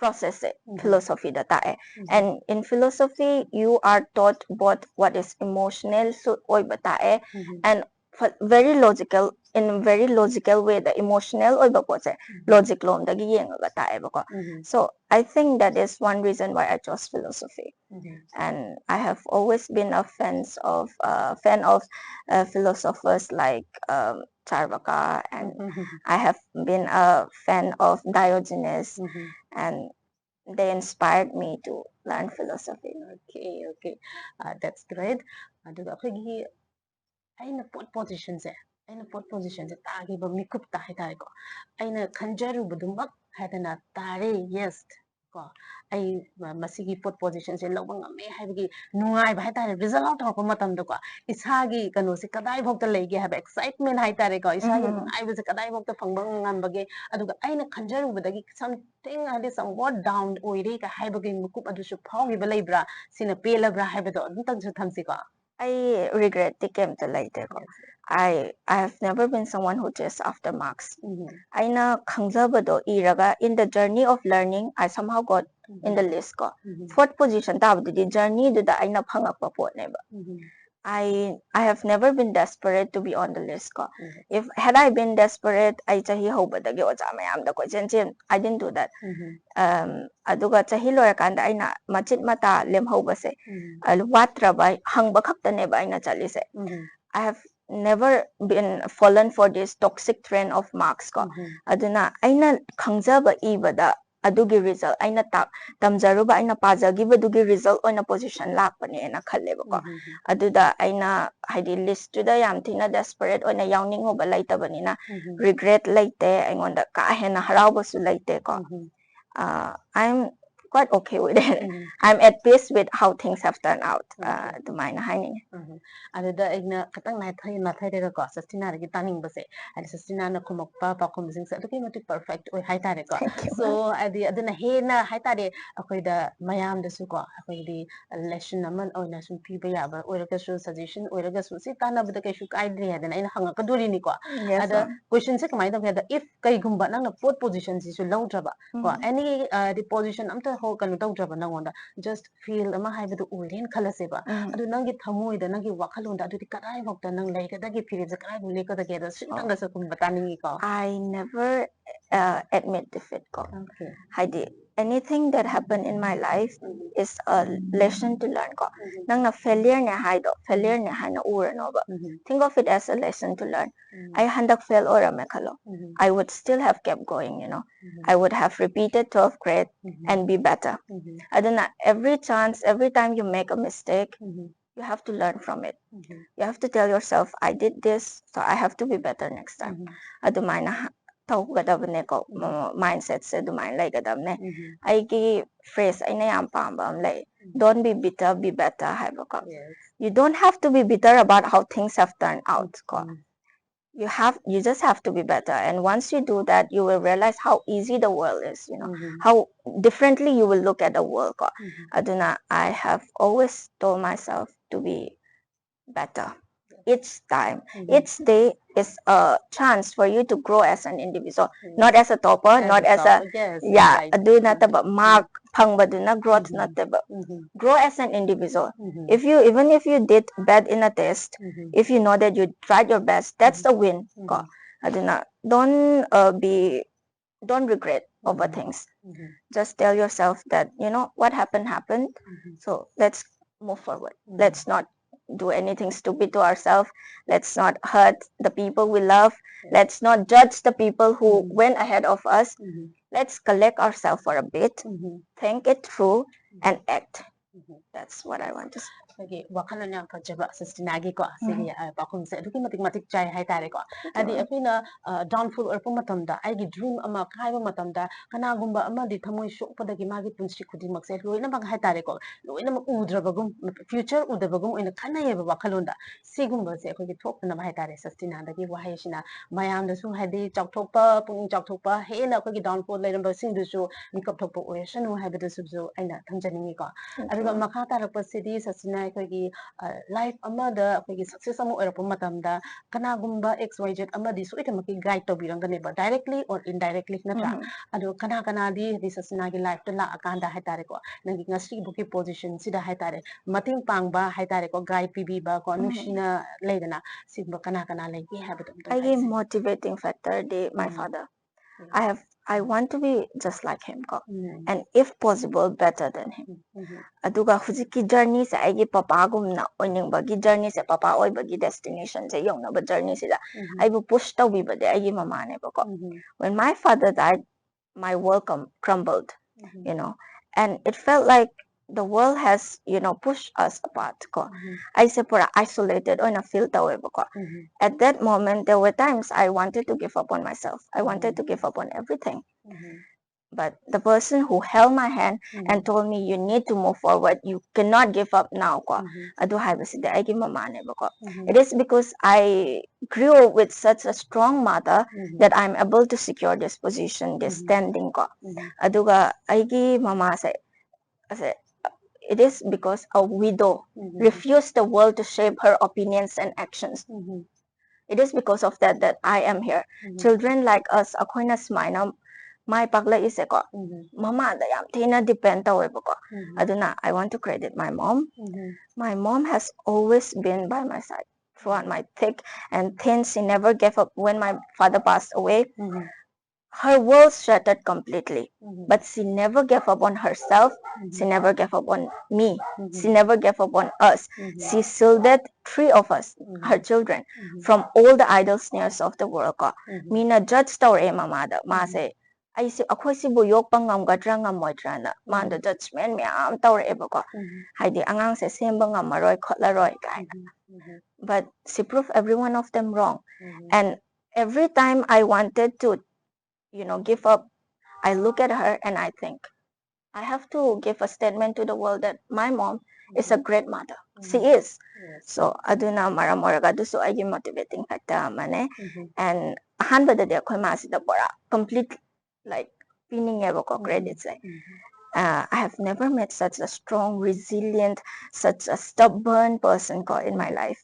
process ꯁꯦ philosophy ꯗ ꯇꯥꯛꯑꯦ꯫ And in philosophy you are taught both what is emotional ꯁꯨ ꯑꯣꯏꯕ ꯇꯥꯛꯑꯦ, and very logical, in very logical way the emotional ꯑꯣꯏꯕ ꯄꯣꯠꯁꯦ logic ꯂꯣꯝꯗꯒꯤ ꯌꯦꯡꯉꯒ ꯇꯥꯛꯑꯦꯕꯀꯣ꯫ So I think that is one reason why I chose philosophy. And I have always been a fans of uh, fan of uh, philosophers like um, Charvaka, and I have been a fan of Diogenes, and they inspired me to learn philosophy. Okay, okay. Uh, that's great. ꯑꯗꯨꯒ ꯑꯩꯈꯣꯏꯒꯤ ꯑꯩꯅ ꯄꯣꯠ position ꯁꯦ ꯑꯩꯅ ꯄꯣꯠ position ꯁꯦ ꯇꯥꯈꯤꯕ ꯃꯤꯀꯨꯞꯇ ꯍꯥꯏꯇꯥꯔꯦꯀꯣ, ꯑꯩꯅ ꯈꯟꯖꯔꯨꯕꯗꯨꯃꯛ ꯍꯥꯏꯗꯅ ꯇꯥꯔꯦ, yes꯫ ꯀꯣ, ꯑꯩ ꯃꯁꯤꯒꯤ ꯄꯣꯠ position ꯁꯦ ꯂꯧꯕ ꯉꯝꯃꯦ ꯍꯥꯏꯕꯒꯤ ꯅꯨꯡꯉꯥꯏꯕ ꯍꯥꯏꯇꯥꯔꯦ, result out ꯇꯧꯔꯛꯄ ꯃꯇꯝꯗꯀꯣ, ꯏꯁꯥꯒꯤ ꯀꯩꯅꯣꯁꯦ ꯀꯗꯥꯏꯐꯥꯎꯗ ꯂꯩꯒꯦ ꯍꯥꯏꯕ excitement ꯍꯥꯏꯇꯥꯔꯦꯀꯣ, ꯏꯁꯥꯒꯤ ꯅꯨꯡꯉꯥꯏꯕꯁꯦ ꯀꯗꯥꯏꯐꯥꯎꯗ ꯐꯪꯕ ꯉꯝꯕꯒꯦ, ꯑꯗꯨꯒ ꯑꯩꯅ ꯈꯟꯖꯔꯨꯕꯗꯒꯤ something ꯍꯥꯏꯗꯤ somewhat down ꯑꯣꯏꯔꯦ ꯀ ꯍꯥꯏꯕꯒꯤ ꯃꯤꯀꯨꯞ ꯑꯗꯨꯁꯨ ꯐꯥꯎꯈꯤꯕ ꯂꯩꯕ꯭ꯔꯥ, ꯁꯤꯅ ꯄꯦꯜꯂꯕ꯭ꯔꯥ ꯍꯥꯏꯕꯗꯣ ꯑꯗꯨꯝꯇꯪꯁꯨ ꯊꯝꯁꯤꯀꯣ꯫ ꯑꯩ regret ꯇꯤ ꯀꯩꯝꯇ ꯂꯩꯇꯦꯀꯣ꯫ I I have never been someone who chase after marks. ꯑꯩꯅ ꯈꯪꯖꯕꯗꯣ ꯏꯔꯒ, in the journey of learning I somehow got in the list ꯀꯣ꯫ Fourth position ꯇꯥꯕꯗꯨꯗꯤ journey ꯗꯨꯗ ꯑꯩꯅ ꯐꯪꯉꯛꯄ ꯄꯣꯠꯅꯦꯕ꯫ I I have never been desperate to be on the list ꯀꯣ꯫ If had I been desperate, ꯑꯩ ꯆꯍꯤ ꯍꯧꯕꯗꯒꯤ ꯑꯣꯖꯥ ꯃꯌꯥꯝꯗ ꯀꯣꯏꯆꯦꯟ ꯆꯦꯟ, I didn't do that. ꯑꯗꯨꯒ ꯆꯍꯤ ꯂꯣꯏꯔꯀꯥꯟꯗ ꯑꯩꯅ ꯃꯆꯤꯠ ꯃꯇꯥ ꯂꯦꯝꯍꯧꯕꯁꯦ ꯋꯥꯠꯇ꯭ꯔꯕ ꯍꯪꯕ ꯈꯛꯇꯅꯦꯕ ꯑꯩꯅ ꯆꯠꯂꯤꯁꯦ꯫ I have never been fallen for this toxic trend of marks ꯀꯣ꯫ ꯑꯗꯨꯅ ꯑꯩꯅ ꯈꯪꯖꯕ ꯏꯕꯗ ꯑꯗꯨꯒꯤ result, ꯑꯩꯅ ꯇꯝꯖꯔꯨꯕ, ꯑꯩꯅ ꯄꯥꯖꯈꯤꯕꯗꯨꯒꯤ result ꯑꯣꯏꯅ position ꯂꯥꯛꯄꯅꯦꯅ ꯈꯜꯂꯦꯕꯀꯣ꯫ ꯑꯗꯨꯗ ꯑꯩꯅ ꯍꯥꯏꯗꯤ list ꯇꯨꯗ ꯌꯥꯝ ꯊꯤꯅ desperate ꯑꯣꯏꯅ ꯌꯥꯎꯅꯤꯡꯉꯨꯕ ꯂꯩꯇꯕꯅꯤꯅ regret ꯂꯩꯇꯦ, ꯑꯩꯉꯣꯟꯗ ꯀꯥ ꯍꯦꯟꯅ ꯍꯔꯥꯎꯕꯁꯨ ꯂꯩꯇꯦꯀꯣ꯫ I am quite okay with it. I'm at peace with how things have turned out. Okay. ꯑꯗꯨꯃꯥꯏꯅ ꯍꯥꯏꯅꯤꯡꯉꯤ. ꯎꯝ. ꯑꯗꯨꯗ ꯑꯩꯅ ꯈꯤꯇꯪ ꯅꯥꯊꯩ ꯅꯥꯊꯩꯔꯒꯀꯣ, ꯁꯁꯇꯤꯅꯥꯗꯒꯤ ꯇꯥꯅꯤꯡꯕꯁꯦ, ꯍꯥꯏꯗꯤ ꯁꯁꯇꯤꯅꯥꯅ ꯈꯨꯝꯃꯛꯄ ꯄꯥꯎꯈꯨꯝꯁꯤꯡꯁꯦ ꯑꯗꯨꯛꯀꯤ ꯃꯇꯤꯛ perfect ꯑꯣꯏ ꯍꯥꯏꯇꯥꯔꯦꯀꯣ. Thank you. So ꯍꯥꯏꯗꯤ ꯑꯗꯨꯅ ꯍꯦꯟꯅ ꯍꯥꯏꯇꯥꯔꯦ, ꯑꯩꯈꯣꯏꯗ ꯃꯌꯥꯝꯗꯁꯨꯀꯣ, ꯑꯩꯈꯣꯏꯒꯤꯗꯤ lesson ꯑꯃ ꯑꯣꯏꯅ ꯁꯨꯝ ꯄꯤꯕ ꯌꯥꯕ ꯑꯣꯏꯔꯒꯁꯨ, suggestion ꯑꯣꯏꯔꯒꯁꯨ, ꯁꯤ ꯇꯥꯟꯅꯕꯗ ꯀꯩꯁꯨ ꯀꯥꯏꯗ꯭ꯔꯦ ꯍꯥꯏꯗꯅ ꯑꯩꯅ ꯍꯪꯉꯛꯀꯗꯣꯔꯤꯅꯤꯀꯣ. Yes, ꯑꯗ ma'am. Question ꯁꯦ ꯀꯃꯥꯏꯅ ꯇꯧꯒꯦ ꯍꯥꯏꯗ, if ꯀꯩꯒꯨꯝꯕ ꯅꯪꯅ pot position ꯁꯤꯁꯨ ꯂꯧꯗ꯭ꯔꯕ ꯀꯣ, ꯎꯝ. any ꯍꯥꯏꯗꯤ position ꯑꯝꯇ ꯍꯣ ꯀꯩꯅꯣ ꯇꯧꯗ꯭ꯔꯕ, ꯅꯪꯉꯣꯟꯗ just fail ꯑꯃ ꯍꯥꯏꯕꯗꯨ ꯑꯣꯏꯔꯦꯅ ꯈꯜꯂꯁꯦꯕ. ꯎꯝ. ꯑꯗꯨ ꯅꯪꯒꯤ ꯊꯃꯣꯏꯗ, ꯅꯪꯒꯤ ꯋꯥꯈꯜꯂꯣꯟꯗ ꯑꯗꯨꯗꯤ ꯀꯗꯥꯏꯐꯥꯎꯗ ꯅꯪ ꯂꯩꯒꯗꯒꯦ, ꯐꯤꯔꯦꯞꯁꯦ ꯀꯗꯥꯏꯐꯥꯎ ꯂꯦꯞꯀꯗꯒꯦꯗ ꯁꯤꯝꯇꯪꯒꯁꯨ ꯈꯨꯝꯕ ꯇꯥꯅꯤꯡꯉꯤꯀꯣ. I never uh, admit defeat ꯀꯣ. Okay. ꯍꯥꯏꯗꯤ, anything that happen in my life is a lesson to learn ꯀꯣ. ꯅꯪꯅ failure ꯅꯦ ꯍꯥꯏꯗꯣ failure ꯅꯦ ꯍꯥꯏꯅ ꯎꯔꯅꯣꯕ. Think of it as a lesson to learn. ꯑꯩ ꯍꯟꯗꯛ fail ꯑꯣꯏꯔꯝꯃꯦ ꯈꯜꯂꯣ. I would still have kept going, you know. I would have repeated twelfth grade and be better. ꯑꯗꯨꯅ every chance, every time you make a mistake, you have to learn from it. You have to tell yourself, I did this, so I have to be better next time. ꯑꯗꯨꯃꯥꯏꯅ ꯍ- ꯇꯧꯒꯗꯕꯅꯦꯀꯣ. Mindset ꯁꯦ ꯑꯗꯨꯃꯥꯏꯅ ꯂꯩꯒꯗꯕꯅꯦ. ꯑꯩꯒꯤ phrase ꯑꯩꯅ ꯌꯥꯝ ꯄꯥꯝꯕ ꯑꯃ ꯂꯩ, don't be bitter, be better ꯍꯥꯏꯕꯀꯣ. You don't have to be bitter about how things have turned out ꯀꯣ. You have, you just have to be better, and once you do that, you will realize how easy the world is, you know, how differently you will look at the world ꯀꯣ. ꯑꯗꯨꯅ I have always told myself to be better each time. Each day is a chance for you to grow as an individual, not as a topper, not as a, yeah, ꯑꯗꯨ ꯅꯠꯇꯕ, mark ꯐꯪꯕꯗꯨꯅ growth ꯅꯠꯇꯦꯕ. Grow as an individual. If you, even if you did bad in a test, if you know that you tried your best, that's the win ꯀꯣ. ꯑꯗꯨꯅ don't uh, be, don't regret over things. Just tell yourself that, you know, what happened happened. So let's move forward. Let's not do anything stupid to ourselves. Let's not hurt the people we love. Let's not judge the people who went ahead of us. Let's collect ourselves for a bit, think it through, and act. That's what I want to say. ꯑꯩꯈꯣꯏꯒꯤ ꯋꯥꯈꯜꯂꯣꯟ ꯌꯥꯝ ꯐꯖꯕ ꯁꯁꯇꯤꯅꯥꯒꯤꯀꯣ ꯁꯤꯒꯤ ꯎꯝ꯫ ꯑ, ꯄꯥꯎꯈꯨꯝꯁꯦ ꯑꯗꯨꯛꯀꯤ ꯃꯇꯤꯛ ꯃꯇꯤꯛ ꯆꯥꯏ ꯍꯥꯏꯇꯥꯔꯦꯀꯣ꯫ ꯍꯥꯏꯗꯤ ꯑꯗꯨꯒ ꯑꯩꯈꯣꯏꯅ, ꯑ, downfall ꯑꯣꯏꯔꯛꯄ ꯃꯇꯝꯗ, ꯑꯩꯒꯤ dream ꯑꯃ ꯀꯥꯏꯕ ꯃꯇꯝꯗ, ꯀꯅꯥꯒꯨꯝꯕ ꯑꯃꯗꯤ ꯊꯃꯣꯏ ꯁꯣꯛꯄꯗꯒꯤ ꯃꯥꯒꯤ ꯄꯨꯟꯁꯤ ꯈꯨꯗꯤꯡꯃꯛꯁꯦ ꯂꯣꯏꯅꯃꯛ ꯍꯥꯏꯇꯥꯔꯦꯀꯣ, ꯂꯣꯏꯅꯃꯛ ꯎꯗ꯭ꯔꯕꯒꯨꯝ, future ꯎꯗꯕꯒꯨꯝ ꯑꯣꯏꯅ ꯈꯟꯅꯩꯌꯦꯕ ꯋꯥꯈꯜꯂꯣꯟꯗ꯫ ꯁꯤꯒꯨꯝꯕꯁꯦ ꯑꯩꯈꯣꯏꯒꯤ ꯊꯣꯛꯇꯅꯕ ꯍꯥꯏꯇꯥꯔꯦ, ꯁꯁꯇꯤꯅꯥꯗꯒꯤ ꯋꯥꯍꯩꯁꯤꯅ ꯃꯌꯥꯝꯗꯁꯨ ꯍꯥꯏꯗꯤ ꯆꯥꯎꯊꯣꯛꯄ, ꯄꯨꯛꯅꯤꯡ ꯆꯥꯎꯊꯣꯛꯄ, ꯍꯦꯟꯅ ꯑꯩꯈꯣꯏꯒꯤ downfall ꯂꯩꯔꯝꯕꯁꯤꯡꯗꯨꯁꯨ ꯃꯤꯀꯞ ꯊꯣꯛꯄ ꯑꯣꯏꯔꯁꯅꯨ ꯍꯥꯏꯕꯗꯨꯁꯨ ꯑꯩꯅ ꯊꯝꯖꯅꯤꯡꯉꯤꯀꯣ꯫ ꯑꯗꯨꯒ ꯑꯗꯨꯒ ꯃꯈꯥ ꯇꯥꯔꯛꯄꯁꯤꯗꯤ ꯁꯁꯇꯤꯅꯥ ꯑꯩꯈꯣꯏꯒꯤ, ꯑ, life ꯑꯃꯗ ꯑꯩꯈꯣꯏꯒꯤ success ꯑꯃ ꯑꯣꯏꯔꯛꯄ ꯃꯇꯝꯗ ꯀꯅꯥꯒꯨꯝꯕ X Y Z ꯑꯃꯗꯤ ꯁꯣꯏꯗꯅꯃꯛꯀꯤ guide ꯇꯧꯕꯤꯔꯝꯒꯅꯦꯕ, directly or indirectly, ꯅꯠꯇ꯭ꯔꯥ? ꯎꯝ꯫ ꯑꯗꯣ ꯀꯅꯥ ꯀꯅꯥꯗꯤ ꯍꯥꯏꯗꯤ ꯁꯁꯇꯤꯅꯥꯒꯤ lifeꯇ ꯂꯥꯛꯑꯀꯥꯟꯗ ꯍꯥꯏꯇꯥꯔꯦꯀꯣ, ꯅꯪꯒꯤ ꯉꯁꯤꯕꯨꯛꯀꯤ positionꯁꯤꯗ ꯍꯥꯏꯇꯥꯔꯦ, ꯃꯇꯦꯡ ꯄꯥꯡꯕ ꯍꯥꯏꯇꯥꯔꯦꯀꯣ, guide ꯄꯤꯕꯤꯕ ꯀꯣ, ꯎꯝ꯫ ꯅꯨꯡꯁꯤꯅ ꯂꯩꯗꯅ, ꯁꯤꯒꯨꯝꯕ ꯀꯅꯥ ꯀꯅꯥ ꯂꯩꯒꯦ ꯍꯥꯏꯕꯗꯣ ꯑꯝꯇꯪ ꯑꯩꯒꯤ ꯍꯥꯏꯁꯦ꯫ Motivating factorꯗꯤ my um. Father. Um. I have, I want to be just like him ꯀꯣ꯫ ꯎꯝ꯫ And if possible, better than him. ꯎꯝ, ꯎꯝ꯫ ꯑꯗꯨꯒ ꯍꯧꯖꯤꯛꯀꯤ journeyꯁꯦ ꯑꯩꯒꯤ ꯄꯄꯥꯒꯨꯝꯅ ꯑꯣꯏꯅꯤꯡꯕꯒꯤ journeyꯁꯦ, ꯄꯄꯥ ꯑꯣꯏꯕꯒꯤ destinationꯁꯦ ꯌꯧꯅꯕ journeyꯁꯤꯗ ꯎꯝ꯫ ꯑꯩꯕꯨ push ꯇꯧꯕꯤꯕꯗꯤ ꯑꯩꯒꯤ ꯃꯃꯥꯅꯦꯕꯀꯣ꯫ ꯎꯝ꯫ When my father died, my world com-, crumbled, um. You know, and it felt like the world has, you know, pushed us apart ꯀꯣ꯫ ꯎꯝ꯫ ꯑꯩꯁꯦ ꯄꯨꯔꯥ isolated ꯑꯣꯏꯅ feel ꯇꯧꯋꯦꯕꯀꯣ꯫ ꯎꯝ꯫ At that moment, there were times I wanted to give up on myself. I wanted um. To give up on everything. Um. But the person who held my hand um. And told me, "You need to move forward. You cannot give up now," ꯀꯣ꯫ ꯎꯝ꯫ ꯑꯗꯨ ꯍꯥꯏꯕꯁꯤꯗꯤ ꯑꯩꯒꯤ ꯃꯃꯥꯅꯦꯕꯀꯣ꯫ ꯎꯝ꯫ It is because I grew with such a strong mother um. That I'm able to secure this position, this um. Standing ꯀꯣ꯫ ꯎꯝ꯫ ꯑꯗꯨꯒ ꯑꯩꯒꯤ ꯃꯃꯥꯁꯦ, ꯑꯁꯦ, it is because a widow um. Refused the world to shape her opinions and actions. Um. It is because of that that I am here. Um. Children like us, ꯑꯩꯈꯣꯏꯅ ꯁꯨꯃꯥꯏꯅ ꯃꯥꯏ ꯄꯥꯛꯂꯛꯏꯁꯦꯀꯣ, ꯎꯝ꯫ ꯃꯃꯥꯗ ꯌꯥꯝ ꯊꯤꯅ depend ꯇꯧꯋꯦꯕꯀꯣ꯫ ꯎꯝ꯫ ꯑꯗꯨꯅ I want to credit my mom. Um. My mom has always been by my side throughout my thick and thin. She never gave up when my father passed away. Um. Her world shattered completely, um. But she never gave up on herself. Um. She never gave up on me. Um. She never gave up on us. Um. She shielded three of us, um. Her children, um. From all the idle sneers of the world ꯀꯣ꯫ ꯎꯝ꯫ ꯃꯤꯅ judge ꯇꯧꯔꯛꯑꯦ ꯃꯃꯥꯗ, ꯎꯝ꯫ ꯃꯥꯁꯦ ꯑꯩꯁꯤ ꯑꯩꯈꯣꯏ ꯁꯤꯕꯨ ꯌꯣꯛꯄ ꯉꯝꯒꯗ꯭ꯔꯥ ꯉꯝꯃꯣꯏꯗ꯭ꯔꯥꯅ ꯃꯥꯗꯣ judgment ꯃꯌꯥꯝ ꯇꯧꯔꯛꯑꯦꯕꯀꯣ, ꯍꯥꯏꯗꯤ ꯑꯉꯥꯡꯁꯦ ꯁꯦꯝꯕ ꯉꯝꯃꯔꯣꯏ ꯈꯣꯠꯂꯔꯣꯏ ꯀꯥꯏꯅ, but she proved every one of them wrong, and every time I wanted to, you know, give up, I look at her and I think, I have to give a statement to the world that my mom is a great mother. She is. So ꯑꯗꯨꯅ ꯃꯔꯝ ꯑꯣꯏꯔꯒ ꯑꯗꯨꯁꯨ ꯑꯩꯒꯤ motivating factor ꯑꯃꯅꯦ. And ꯑꯍꯥꯟꯕꯗꯗꯤ ꯑꯩꯈꯣꯏ ꯃꯥꯁꯤꯗ ꯄꯨꯔꯥ complete, like, ꯄꯤꯅꯤꯡꯉꯦꯕꯀꯣ creditꯁꯦ. Uh, I have never met such a strong, resilient, such a stubborn person ꯀꯣ in my life.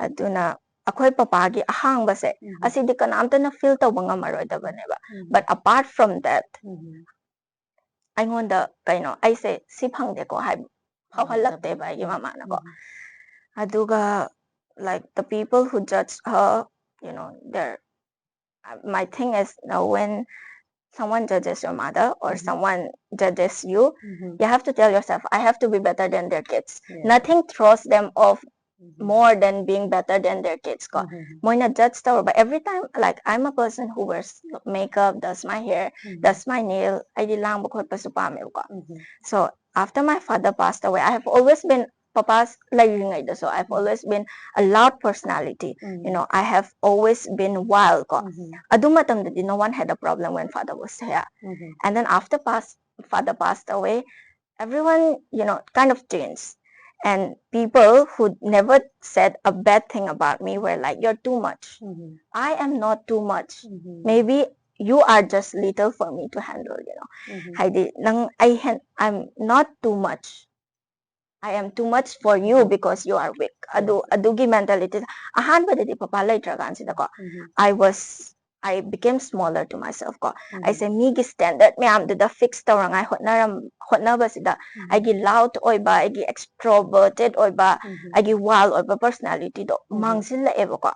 ꯑꯗꯨꯅ ꯑꯩꯈꯣꯏ ꯄꯄꯥꯒꯤ ꯑꯍꯥꯡꯕꯁꯦ ꯑꯁꯤꯗꯤ ꯀꯅꯥꯝꯇꯅ fill ꯇꯧꯕ ꯉꯝꯃꯔꯣꯏꯗꯕꯅꯦꯕ. But apart from that, ꯑꯩꯉꯣꯟꯗ ꯀꯩꯅꯣ ꯑꯩꯁꯦ ꯁꯤ ꯐꯪꯗꯦꯀꯣ ꯍꯥꯏꯕ ꯐꯥꯎꯍꯜꯂꯛꯇꯦꯕ ꯑꯩꯒꯤ ꯃꯃꯥꯅꯀꯣ. ꯑꯗꯨꯒ, like, the people who judge her, you know, they're, uh, my thing is, uh, when someone judges your mother or someone judges you, you have to tell yourself, I have to be better than their kids. Nothing throws them off more than being better than their kids ꯀꯣ. ꯃꯣꯏꯅ judge ꯇꯧꯔꯕ, every time, like, I'm a person who wears makeup, does my hair, does my nail, ꯑꯩꯗꯤ ꯂꯥꯡꯕ ꯈꯣꯠꯄꯁꯨ ꯄꯥꯝꯃꯦꯕꯀꯣ. So after my father passed away, I have always been, papa's ꯂꯩꯔꯤꯉꯩꯗꯁꯨ, I've always been a loud personality. You know, I have always been wild ꯀꯣ. ꯑꯗꯨ ꯃꯇꯝꯗꯗꯤ no one had a problem when father was here. And then after pass, father passed away, everyone, you know, kind of changed. And people who never said a bad thing about me were like, you're too much. I am not too much. Maybe you are just little for me to handle, you know. ꯍꯥꯏꯗꯤ ꯅꯪ ꯑꯩ hand I'm not too much. I am too much for you because you are weak. ꯑꯗꯨ, ꯑꯗꯨꯒꯤ mentality. ꯑꯍꯥꯟꯕꯗꯗꯤ papa ꯂꯩꯇ꯭ꯔꯀꯥꯟꯁꯤꯗꯀꯣ, I was, I became smaller to myself ꯀꯣ. ꯑꯩꯁꯦ ꯃꯤꯒꯤ standard ꯃꯌꯥꯝꯗꯨꯗ fix ꯇꯧꯅꯉꯥꯏ ꯍꯣꯠꯅꯔꯝ ꯍꯣꯠꯅꯕꯁꯤꯗ ꯑꯩꯒꯤ loud ꯑꯣꯏꯕ, ꯑꯩꯒꯤ extroverted ꯑꯣꯏꯕ, ꯑꯩꯒꯤ wild ꯑꯣꯏꯕ personalityꯗꯣ ꯃꯥꯡꯁꯤꯜꯂꯛꯑꯦꯕꯀꯣ.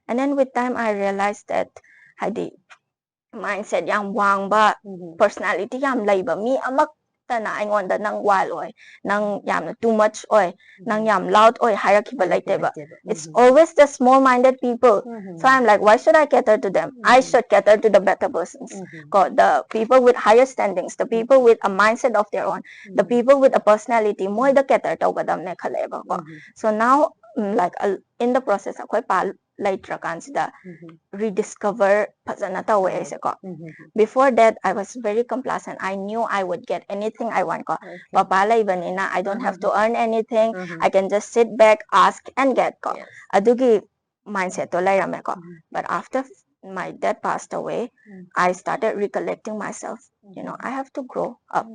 And then with time I realized that, ꯍꯥꯏꯗꯤ mindset ꯌꯥꯝ ꯋꯥꯡꯕ, personality ꯌꯥꯝ ꯂꯩꯕ ꯃꯤ ꯑꯃ ꯅꯠꯇꯅ ꯑꯩꯉꯣꯟꯗ ꯅꯪ wild ꯑꯣꯏ, ꯅꯪ ꯌꯥꯝꯅ too much ꯑꯣꯏ, ꯅꯪ ꯌꯥꯝ loud ꯑꯣꯏ ꯍꯥꯏꯔꯛꯈꯤꯕ ꯂꯩꯇꯦꯕ. It's always the small minded people. So I'm like, why should I cater to them? I should cater to the better persons. ꯀꯣ, the people with higher standings, the people with a mindset of their own, the people with a personality, ꯃꯣꯏꯗ cater ꯇꯧꯒꯗꯕꯅꯦ ꯈꯜꯂꯛꯑꯦꯕꯀꯣ. So now, mm, like, uh, in the process, ꯑꯩꯈꯣꯏ ꯄꯥ ꯂꯩꯇ꯭ꯔꯀꯥꯟꯁꯤꯗ rediscover ꯐꯖꯅ ꯇꯧꯋꯦ ꯑꯩꯁꯦ ꯀꯣ. Before that, I was very complacent. I knew I would get anything I want ꯀꯣ. Papa ꯂꯩꯕꯅꯤꯅ, I don't have to earn anything. I can just sit back, ask and get ꯀꯣ. ꯑꯗꯨꯒꯤ mindset to ꯂꯩꯔꯝꯃꯦꯀꯣ. But after my dad passed away, I started recollecting myself. You know, I have to grow up.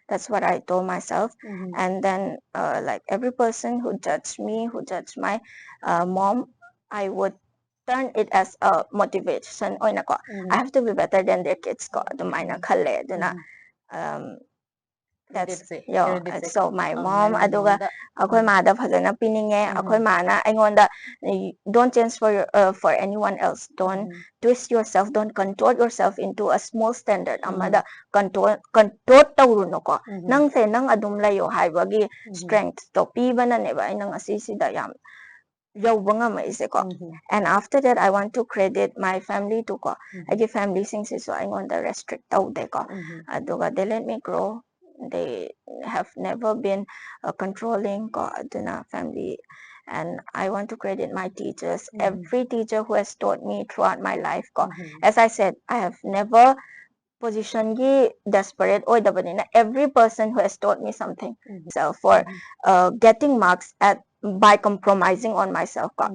That's what I told myself. And then, uh, like, every person who judged me, who judged my, uh, mom, I would turn it as a motivation ꯑꯣꯏꯅꯀꯣ. I have to be better than their kids ꯀꯣ, ꯑꯗꯨꯃꯥꯏꯅ ꯈꯜꯂꯦ. ꯑꯗꯨꯅ, um, that's, yeah, so my mom, ꯑꯗꯨꯒ ꯑꯩꯈꯣꯏ ꯃꯥꯗ ꯐꯖꯅ ꯄꯤꯅꯤꯡꯉꯦ. ꯑꯩꯈꯣꯏ ꯃꯥꯅ ꯑꯩꯉꯣꯟꯗ, "Don't change for your, uh, for anyone else. Don't twist yourself, don't contort yourself into a small standard ꯑꯃꯗ contort, contort ꯇꯧꯔꯨꯅꯨꯀꯣ꯫ ꯅꯪꯁꯦ ꯅꯪ ꯑꯗꯨꯝ ꯂꯩꯌꯣ" ꯍꯥꯏꯕꯒꯤ strength ꯇꯣ ꯄꯤꯕꯅꯅꯦꯕ ꯑꯩꯅ ꯉꯁꯤꯁꯤꯗ ꯌꯥꯝ ꯌꯧꯕ ꯉꯝꯃꯛꯏꯁꯦꯀꯣ꯫ And after that, I want to credit my family too ꯀꯣ꯫ ꯑꯩꯒꯤ family ꯁꯤꯡꯁꯤꯁꯨ ꯑꯩꯉꯣꯟꯗ restrict ꯇꯧꯗꯦꯀꯣ꯫ ꯑꯗꯨꯒ they let me grow. They have never been, uh, controlling ꯀꯣ꯫ ꯑꯗꯨꯅ family, and I want to credit my teachers, every teacher who has taught me throughout my life ꯀꯣ꯫ As I said, I have never position ꯒꯤ desperate ꯑꯣꯏꯗꯕꯅꯤꯅ, every person who has taught me something. So for, uh, getting marks at, by compromising on myself ꯀꯣ꯫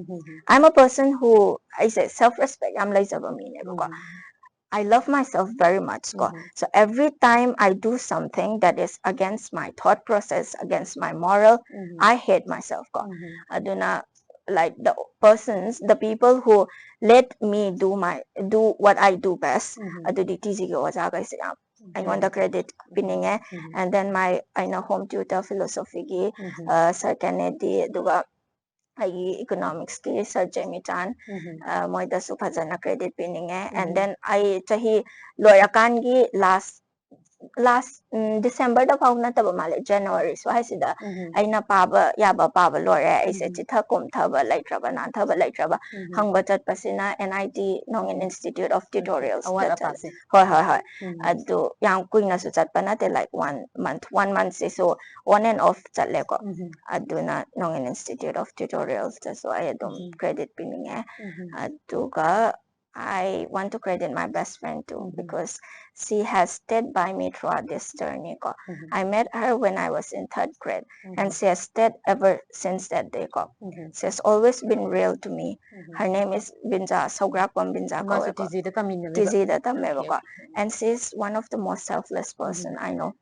I'm a person who, ꯑꯩꯁꯦ self respect ꯌꯥꯝ ꯂꯩꯖꯕ ꯃꯤꯅꯦꯕꯀꯣ꯫ I love myself very much ꯀꯣ꯫ So every time I do something that is against my thought process, against my moral, I hate myself ꯀꯣ꯫ ꯑꯗꯨꯅ, like, the persons, the people who let me do my, do what I do best, ꯑꯗꯨꯗꯤ T G ꯒꯤ ꯑꯣꯖꯥꯈꯩꯁꯦ ꯌꯥꯝ ꯑꯩꯉꯣꯟꯗ credit ꯄꯤꯅꯤꯡꯉꯦ꯫ And then my, ꯑꯩꯅ home tutor philosophy ꯒꯤ, uh, Sir Kennedy, ꯑꯗꯨꯒ ꯑꯩꯒꯤ economics ꯀꯤ Sir Jamie Chan, uh, ꯃꯣꯏꯗꯁꯨ ꯐꯖꯅ credit ꯄꯤꯅꯤꯡꯉꯦ꯫ And then ꯑꯩ ꯆꯍꯤ ꯂꯣꯏꯔꯀꯥꯟꯒꯤ last last December ꯗ ꯐꯥꯎ ꯅꯠꯇꯕ ꯃꯥꯜꯂꯦ, January ꯁ꯭ꯋꯥꯏꯁꯤꯗ ꯑꯩꯅ ꯄꯥꯕ ꯌꯥꯕ ꯄꯥꯕ ꯂꯣꯏꯔꯦ꯫ ꯑꯩꯁꯦ ꯆꯤꯊ ꯀꯣꯝꯊꯕ ꯂꯩꯇ꯭ꯔꯕ, ꯅꯥꯟꯊꯕ ꯂꯩꯇ꯭ꯔꯕ ꯍꯪꯕ ꯆꯠꯄꯁꯤꯅ N I T, Nongin Institute of Tutorials ꯗ ꯆꯠꯂꯦ꯫ ꯍꯣꯏ, ꯍꯣꯏ, ꯍꯣꯏ꯫ ꯑꯗꯨ ꯌꯥꯝ ꯀꯨꯏꯅꯁꯨ ꯆꯠꯄ ꯅꯠꯇꯦ, like, one month, one month ꯁꯤꯁꯨ on and off ꯆꯠꯂꯦꯀꯣ꯫ ꯑꯗꯨꯅ Nongin Institute of Tutorials ꯇꯁꯨ ꯑꯩ ꯑꯗꯨꯝ credit ꯄꯤꯅꯤꯡꯉꯦ꯫ ꯑꯗꯨꯒ I want to credit my best friend too, because she has stayed by me throughout this journey ꯀꯣ꯫ I met her when I was in third grade, and she has stayed ever since that day ꯀꯣ꯫ She has always been real to me. Her name is Binja, ꯁꯧꯒ꯭ꯔꯥꯛꯄꯝ ꯕꯤꯟꯖꯥ ꯀꯧꯋꯦꯀꯣ꯫ T G the ꯇꯝꯃꯦꯕꯀꯣ꯫ And she is one of the most selfless person I know.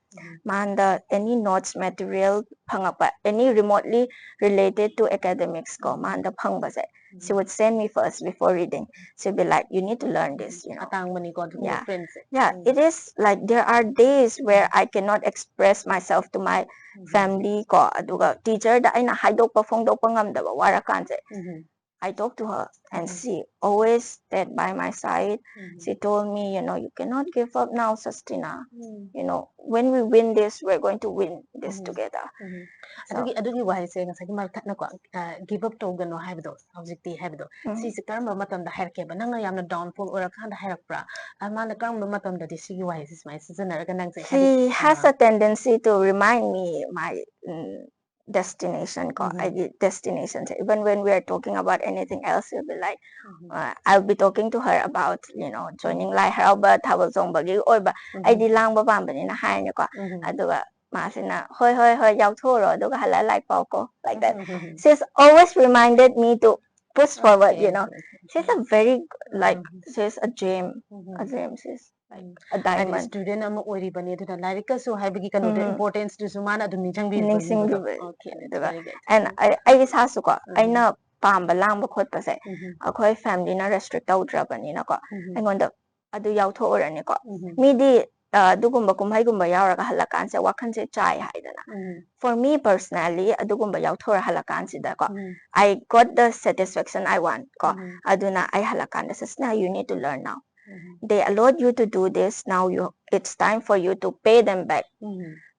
ꯃꯥꯉꯣꯟꯗ any notes material ꯐꯪꯉꯛꯄ, any remotely related to academics ꯀꯣ, ꯃꯥꯉꯣꯟꯗ ꯐꯪꯕꯁꯦ, she would send me first before reading. She'd be like, "You need to learn this, you know." ꯑꯇꯥꯡꯕꯅꯤꯀꯣ ꯑꯗꯨꯒꯨꯝꯕ friendꯁꯦ꯫ Yeah, it is like there are days where I cannot express myself to my family ꯀꯣ, ꯑꯗꯨꯒ teacher ꯗ ꯑꯩꯅ ꯍꯥꯏꯗꯣꯛꯄ ꯐꯣꯡꯗꯣꯛꯄ ꯉꯝꯗꯕ ꯋꯥꯔꯀꯥꯟꯁꯦ, I talk to her and she always stayed by my side. She told me, you know, "You cannot give up now, Sastina. You know, when we win this, we're going to win this together." So ꯑꯗꯨꯒꯤ ꯑꯗꯨꯒꯤ ꯋꯥꯍꯩꯁꯦ ꯉꯁꯥꯏꯒꯤ ꯃꯔꯛ ꯊꯠꯅꯀꯣ, give up ꯇꯧꯒꯅꯣ ꯍꯥꯏꯕꯗꯣ, ꯍꯧꯖꯤꯛꯇꯤ ꯍꯥꯏꯕꯗꯣ, ꯁꯤꯁꯦ ꯀꯔꯝꯕ ꯃꯇꯝꯗ ꯍꯥꯏꯔꯛꯀꯦꯕ? ꯅꯪꯅ ꯌꯥꯝꯅ downfall ꯑꯣꯏꯔꯀꯥꯟꯗ ꯍꯥꯏꯔꯛꯄ꯭ꯔꯥ? ꯃꯥꯅ ꯀꯔꯝꯕ ꯃꯇꯝꯗꯗꯤ ꯁꯤꯒꯤ ꯋꯥꯍꯩꯁꯦ ꯁꯨꯃꯥꯏꯅ ꯁꯤꯖꯤꯟꯅꯔꯒ ꯅꯪꯁꯦ? She has a tendency to remind me my destination ꯀꯣ, ꯑꯩꯒꯤ destination say, even when we are talking about anything else, she'll be like, uh, I'll be talking to her about, you know, joining ꯂꯥꯏ ꯍꯔꯥꯎꯕ, ꯊꯥꯕꯜ ꯆꯣꯡꯕꯒꯤ ꯑꯣꯏꯕ, ꯑꯩꯗꯤ ꯂꯥꯡꯕ ꯄꯥꯝꯕꯅꯤꯅ ꯍꯥꯏꯔꯅꯤꯀꯣ꯫ ꯑꯗꯨꯒ ꯃꯥꯁꯤꯅ, "ꯍꯣꯏ, ꯍꯣꯏ, ꯍꯣꯏ, ꯌꯥꯎꯊꯣꯛꯎꯔꯣ, ꯑꯗꯨꯒ ꯍꯜꯂꯛꯑ ꯂꯥꯏꯔꯤꯛ ꯄꯥꯎꯀꯣ," like that. She's always reminded me to push forward, you know. She's a very, like, she's a gem, a gem, she's like a diamond. Student ꯑꯃ ꯑꯣꯏꯔꯤꯕꯅꯤ, ꯑꯗꯨꯅ ꯂꯥꯏꯔꯤꯛꯀꯁꯨ ꯍꯥꯏꯕꯒꯤ ꯀꯩꯅꯣꯗꯣ, importance ꯇꯨꯁꯨ ꯃꯥꯅ ꯑꯗꯨꯝ ꯅꯤꯡꯁꯤꯡꯕꯤꯕꯅꯤ꯫ ꯑꯗꯨꯒ ꯑꯩ, ꯑꯩ ꯏꯁꯥꯁꯨꯀꯣ, ꯑꯩꯅ ꯄꯥꯝꯕ ꯂꯥꯡꯕ ꯈꯣꯠꯄꯁꯦ ꯑꯩꯈꯣꯏ family ꯅ restrict ꯇꯧꯗ꯭ꯔꯕꯅꯤꯅꯀꯣ, ꯑꯩꯉꯣꯟꯗ ꯑꯗꯨ ꯌꯥꯎꯊꯣꯛꯎꯔꯅꯤꯀꯣ꯫ ꯃꯤꯗꯤ ꯑꯗꯨꯒꯨꯝꯕ ꯀꯨꯝꯍꯩꯒꯨꯝꯕ ꯌꯥꯎꯔꯒ ꯍꯜꯂꯛꯀꯥꯟꯁꯦ ꯋꯥꯈꯜꯁꯦ ꯆꯥꯏ ꯍꯥꯏꯗꯅ꯫ For me personally, ꯑꯗꯨꯒꯨꯝꯕ ꯌꯥꯎꯊꯣꯛꯎꯔ ꯍꯜꯂꯛꯀꯥꯟꯁꯤꯗꯀꯣ, I got the satisfaction I want ꯀꯣ꯫ ꯑꯗꯨꯅ ꯑꯩ ꯍꯜꯂꯛꯀꯥꯟꯗ, "Sastina, you need to learn now." They allowed you to do this, now you, it's time for you to pay them back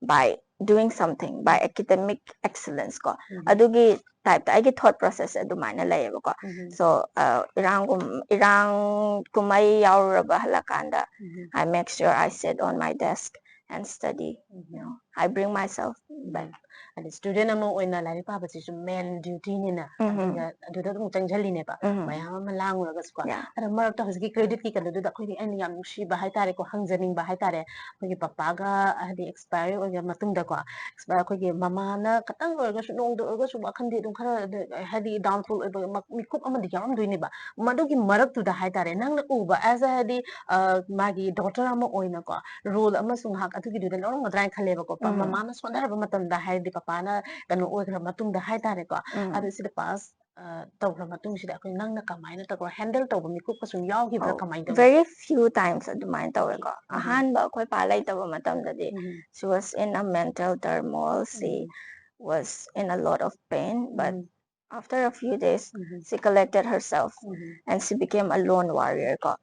by doing something, by academic excellence ꯀꯣ꯫ ꯑꯗꯨꯒꯤ type ꯇ ꯑꯩꯒꯤ thought process ꯑꯗꯨꯃꯥꯏꯅ ꯂꯩꯌꯦꯕꯀꯣ꯫ So, uh, ꯏꯔꯥꯡꯒꯨꯝ ꯏꯔꯥꯡ ꯀꯨꯝꯍꯩ ꯌꯥꯎꯔꯨꯔꯕ ꯍꯜꯂꯛꯀꯥꯟꯗ, I make sure I sit on my desk and study. You know, I bring myself back. ꯑꯗꯩ student ꯑꯃ ꯑꯣꯏꯅ ꯂꯥꯏꯔꯤꯛ ꯄꯥꯕꯁꯤꯁꯨ main duty ꯅꯤꯅ, ꯑꯗꯨꯒ ꯑꯗꯨꯗ ꯑꯗꯨꯝ ꯆꯪꯁꯤꯜꯂꯤꯅꯦꯕ꯫ ꯃꯌꯥꯝ ꯑꯃ ꯂꯥꯡꯉꯨꯔꯒꯁꯨꯀꯣ꯫ Yeah. ꯑꯗꯣ ꯃꯔꯛꯇ ꯍꯧꯖꯤꯛꯀꯤ credit ꯀꯤ ꯀꯩꯅꯣꯗꯨꯗ ꯑꯩꯈꯣꯏꯒꯤ ꯑꯩꯅ ꯌꯥꯝ ꯅꯨꯡꯁꯤꯕ ꯍꯥꯏꯇꯥꯔꯦꯀꯣ, ꯍꯪꯖꯅꯤꯡꯕ ꯍꯥꯏꯇꯥꯔꯦ꯫ ꯑꯩꯈꯣꯏꯒꯤ ꯄꯄꯥꯒ ꯍꯥꯏꯗꯤ expire ꯑꯣꯏꯈ꯭ꯔ ꯃꯇꯨꯡꯗꯀꯣ, ꯑꯩꯈꯣꯏꯒꯤ ꯃꯃꯥꯅ ꯈꯇꯪ ꯑꯣꯏꯔꯒꯁꯨ, ꯅꯣꯡꯗ ꯑꯣꯏꯔꯒꯁꯨ, ꯋꯥꯈꯜꯗꯤ ꯑꯗꯨꯝ ꯈꯔ ꯍꯥꯏꯗꯤ downfall ꯑꯣꯏꯕ ꯃ- ꯃꯤꯀꯨꯞ ꯑꯃꯗꯤ ꯌꯥꯎꯔꯝꯗꯣꯏꯅꯦꯕ꯫ ꯃꯗꯨꯒꯤ ꯃꯔꯛꯇꯨꯗ ꯍꯥꯏꯇꯥꯔꯦ, ꯅꯪꯅ ꯎꯕ as a ꯍꯥꯏꯗꯤ, ꯑ, ꯃꯥꯒꯤ daughter ꯑꯃ ꯑꯣꯏꯅꯀꯣ, role ꯑꯃꯁꯨ ꯉꯥꯏꯍꯥꯛ ꯑꯗꯨꯒꯤꯗꯨꯗ ꯂꯧꯔꯝꯒꯗ꯭ꯔꯥ ꯍꯥꯏꯅ ꯈꯜꯂꯦꯕꯀꯣ꯫ ꯄ- ꯃꯃꯥꯅ ꯁꯣꯟꯊꯔꯕ ꯃꯇꯝꯗ ꯍꯥꯏꯗꯤ ꯄꯄꯥꯅ ꯀꯩꯅꯣ ꯑꯣꯏꯈ꯭ꯔ ꯃꯇꯨꯡꯗ ꯍꯥꯏꯇꯥꯔꯦꯀꯣ꯫ ꯑꯗꯨ ꯁꯤꯗ pass, ꯑ, ꯇꯧꯈ꯭ꯔ ꯃꯇꯨꯡꯁꯤꯗ ꯑꯩꯈꯣꯏ ꯅꯪꯅ ꯀꯃꯥꯏꯅ ꯇꯧꯔ handle ꯇꯧꯕ ꯃꯤꯀꯨꯞꯀ ꯁꯨꯝ ꯌꯥꯎꯈꯤꯕ꯭ꯔꯥ? Oh, ꯀꯃꯥꯏꯅ ꯇꯧꯒꯦ? Very few times ꯑꯗꯨꯃꯥꯏꯅ ꯇꯧꯋꯦꯀꯣ꯫ ꯑꯍꯥꯟꯕ ꯑꯩꯈꯣꯏ ꯄꯥ ꯂꯩꯇꯕ ꯃꯇꯝꯗꯗꯤ, she was in a mental turmoil, she was in a lot of pain, but after a few days, she collected herself and she became a lone warrior ꯀꯣ꯫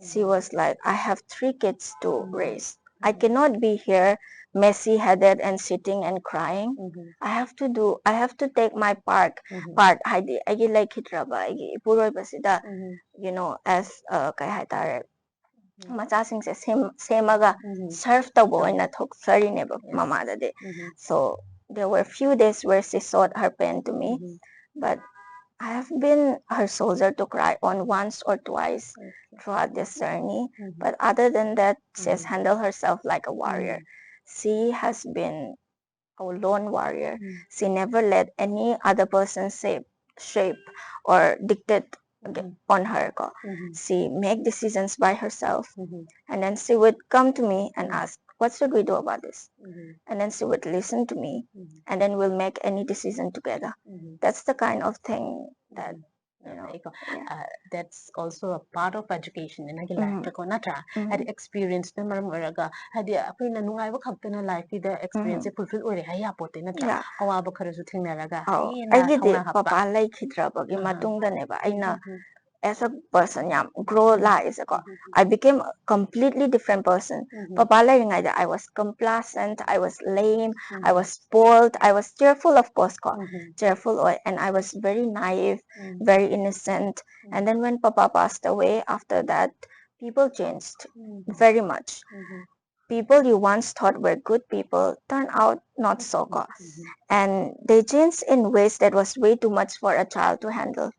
She was like, I have three kids to raise. I cannot be here messy headed and sitting and crying. I have to do, I have to take my part. Part ꯍꯥꯏꯗꯤ ꯑꯩꯒꯤ ꯂꯩꯈꯤꯗ꯭ꯔꯕ ꯑꯩꯒꯤ ꯏꯄꯨꯔꯣꯏꯕꯁꯤꯗ, you know, as, uh, ꯀꯩ ꯍꯥꯏꯇꯥꯔꯦ, ꯃꯆꯥꯁꯤꯡꯁꯦ ꯁꯦꯝ ꯁꯦꯝꯃꯒ serve ꯇꯧꯕ ꯑꯣꯏꯅ ꯊꯣꯛꯆꯔꯤꯅꯦꯕ ꯃꯃꯥꯗꯗꯤ꯫ So there were few days where she showed her pain to me, but I have been her soldier to cry on once or twice throughout this journey. But other than that, she has handled herself like a warrior. She has been a lone warrior. She never let any other person shape, shape or dictate on her. Ko. She make decisions by herself. And then she would come to me and ask, what should we do about this? And then she would listen to me. And then we'll make any decision together. That's the kind of thing that, you know, ꯀꯣ꯫ That's also a part of education ꯅꯪꯒꯤ life ꯇꯀꯣ, ꯅꯠꯇ꯭ꯔꯥ? ꯍꯥꯏꯗꯤ experience ꯅ ꯃꯔꯝ ꯑꯣꯏꯔꯒ, ꯍꯥꯏꯗꯤ ꯑꯩꯈꯣꯏꯅ ꯅꯨꯡꯉꯥꯏꯕ ꯈꯛꯇꯅ life ꯁꯤꯗ experience ꯁꯦ fulfill ꯑꯣꯏꯔꯦ ꯍꯥꯏ ꯌꯥꯄꯣꯠꯇꯦ, ꯅꯠꯇ꯭ꯔꯥ? Yeah. ꯑꯋꯥꯕ ꯈꯔꯁꯨ ꯊꯦꯡꯅꯔꯒ ꯑꯧ, ꯍꯦꯟꯅ ꯑꯩꯒꯤꯗꯤ ꯊꯧꯅꯥ ꯍꯥꯞꯄ꯫ ꯄꯄꯥ ꯂꯩꯈꯤꯗ꯭ꯔꯕꯒꯤ ꯃꯇꯨꯡꯗꯅꯦꯕ ꯑꯩꯅ as a person ꯌꯥꯝ grow ꯂꯥꯛꯏꯁꯦꯀꯣ꯫ I became a completely different person. Papa ꯂꯩꯔꯤꯉꯩꯗ I was complacent, I was lame, I was spoiled, I was cheerful, of course ꯀꯣ, cheerful ꯑꯣꯏ, and I was very naive, very innocent. And then when papa passed away, after that, people changed very much. People you once thought were good people turn out not so ꯀꯣ, and they changed in ways that was way too much for a child to handle.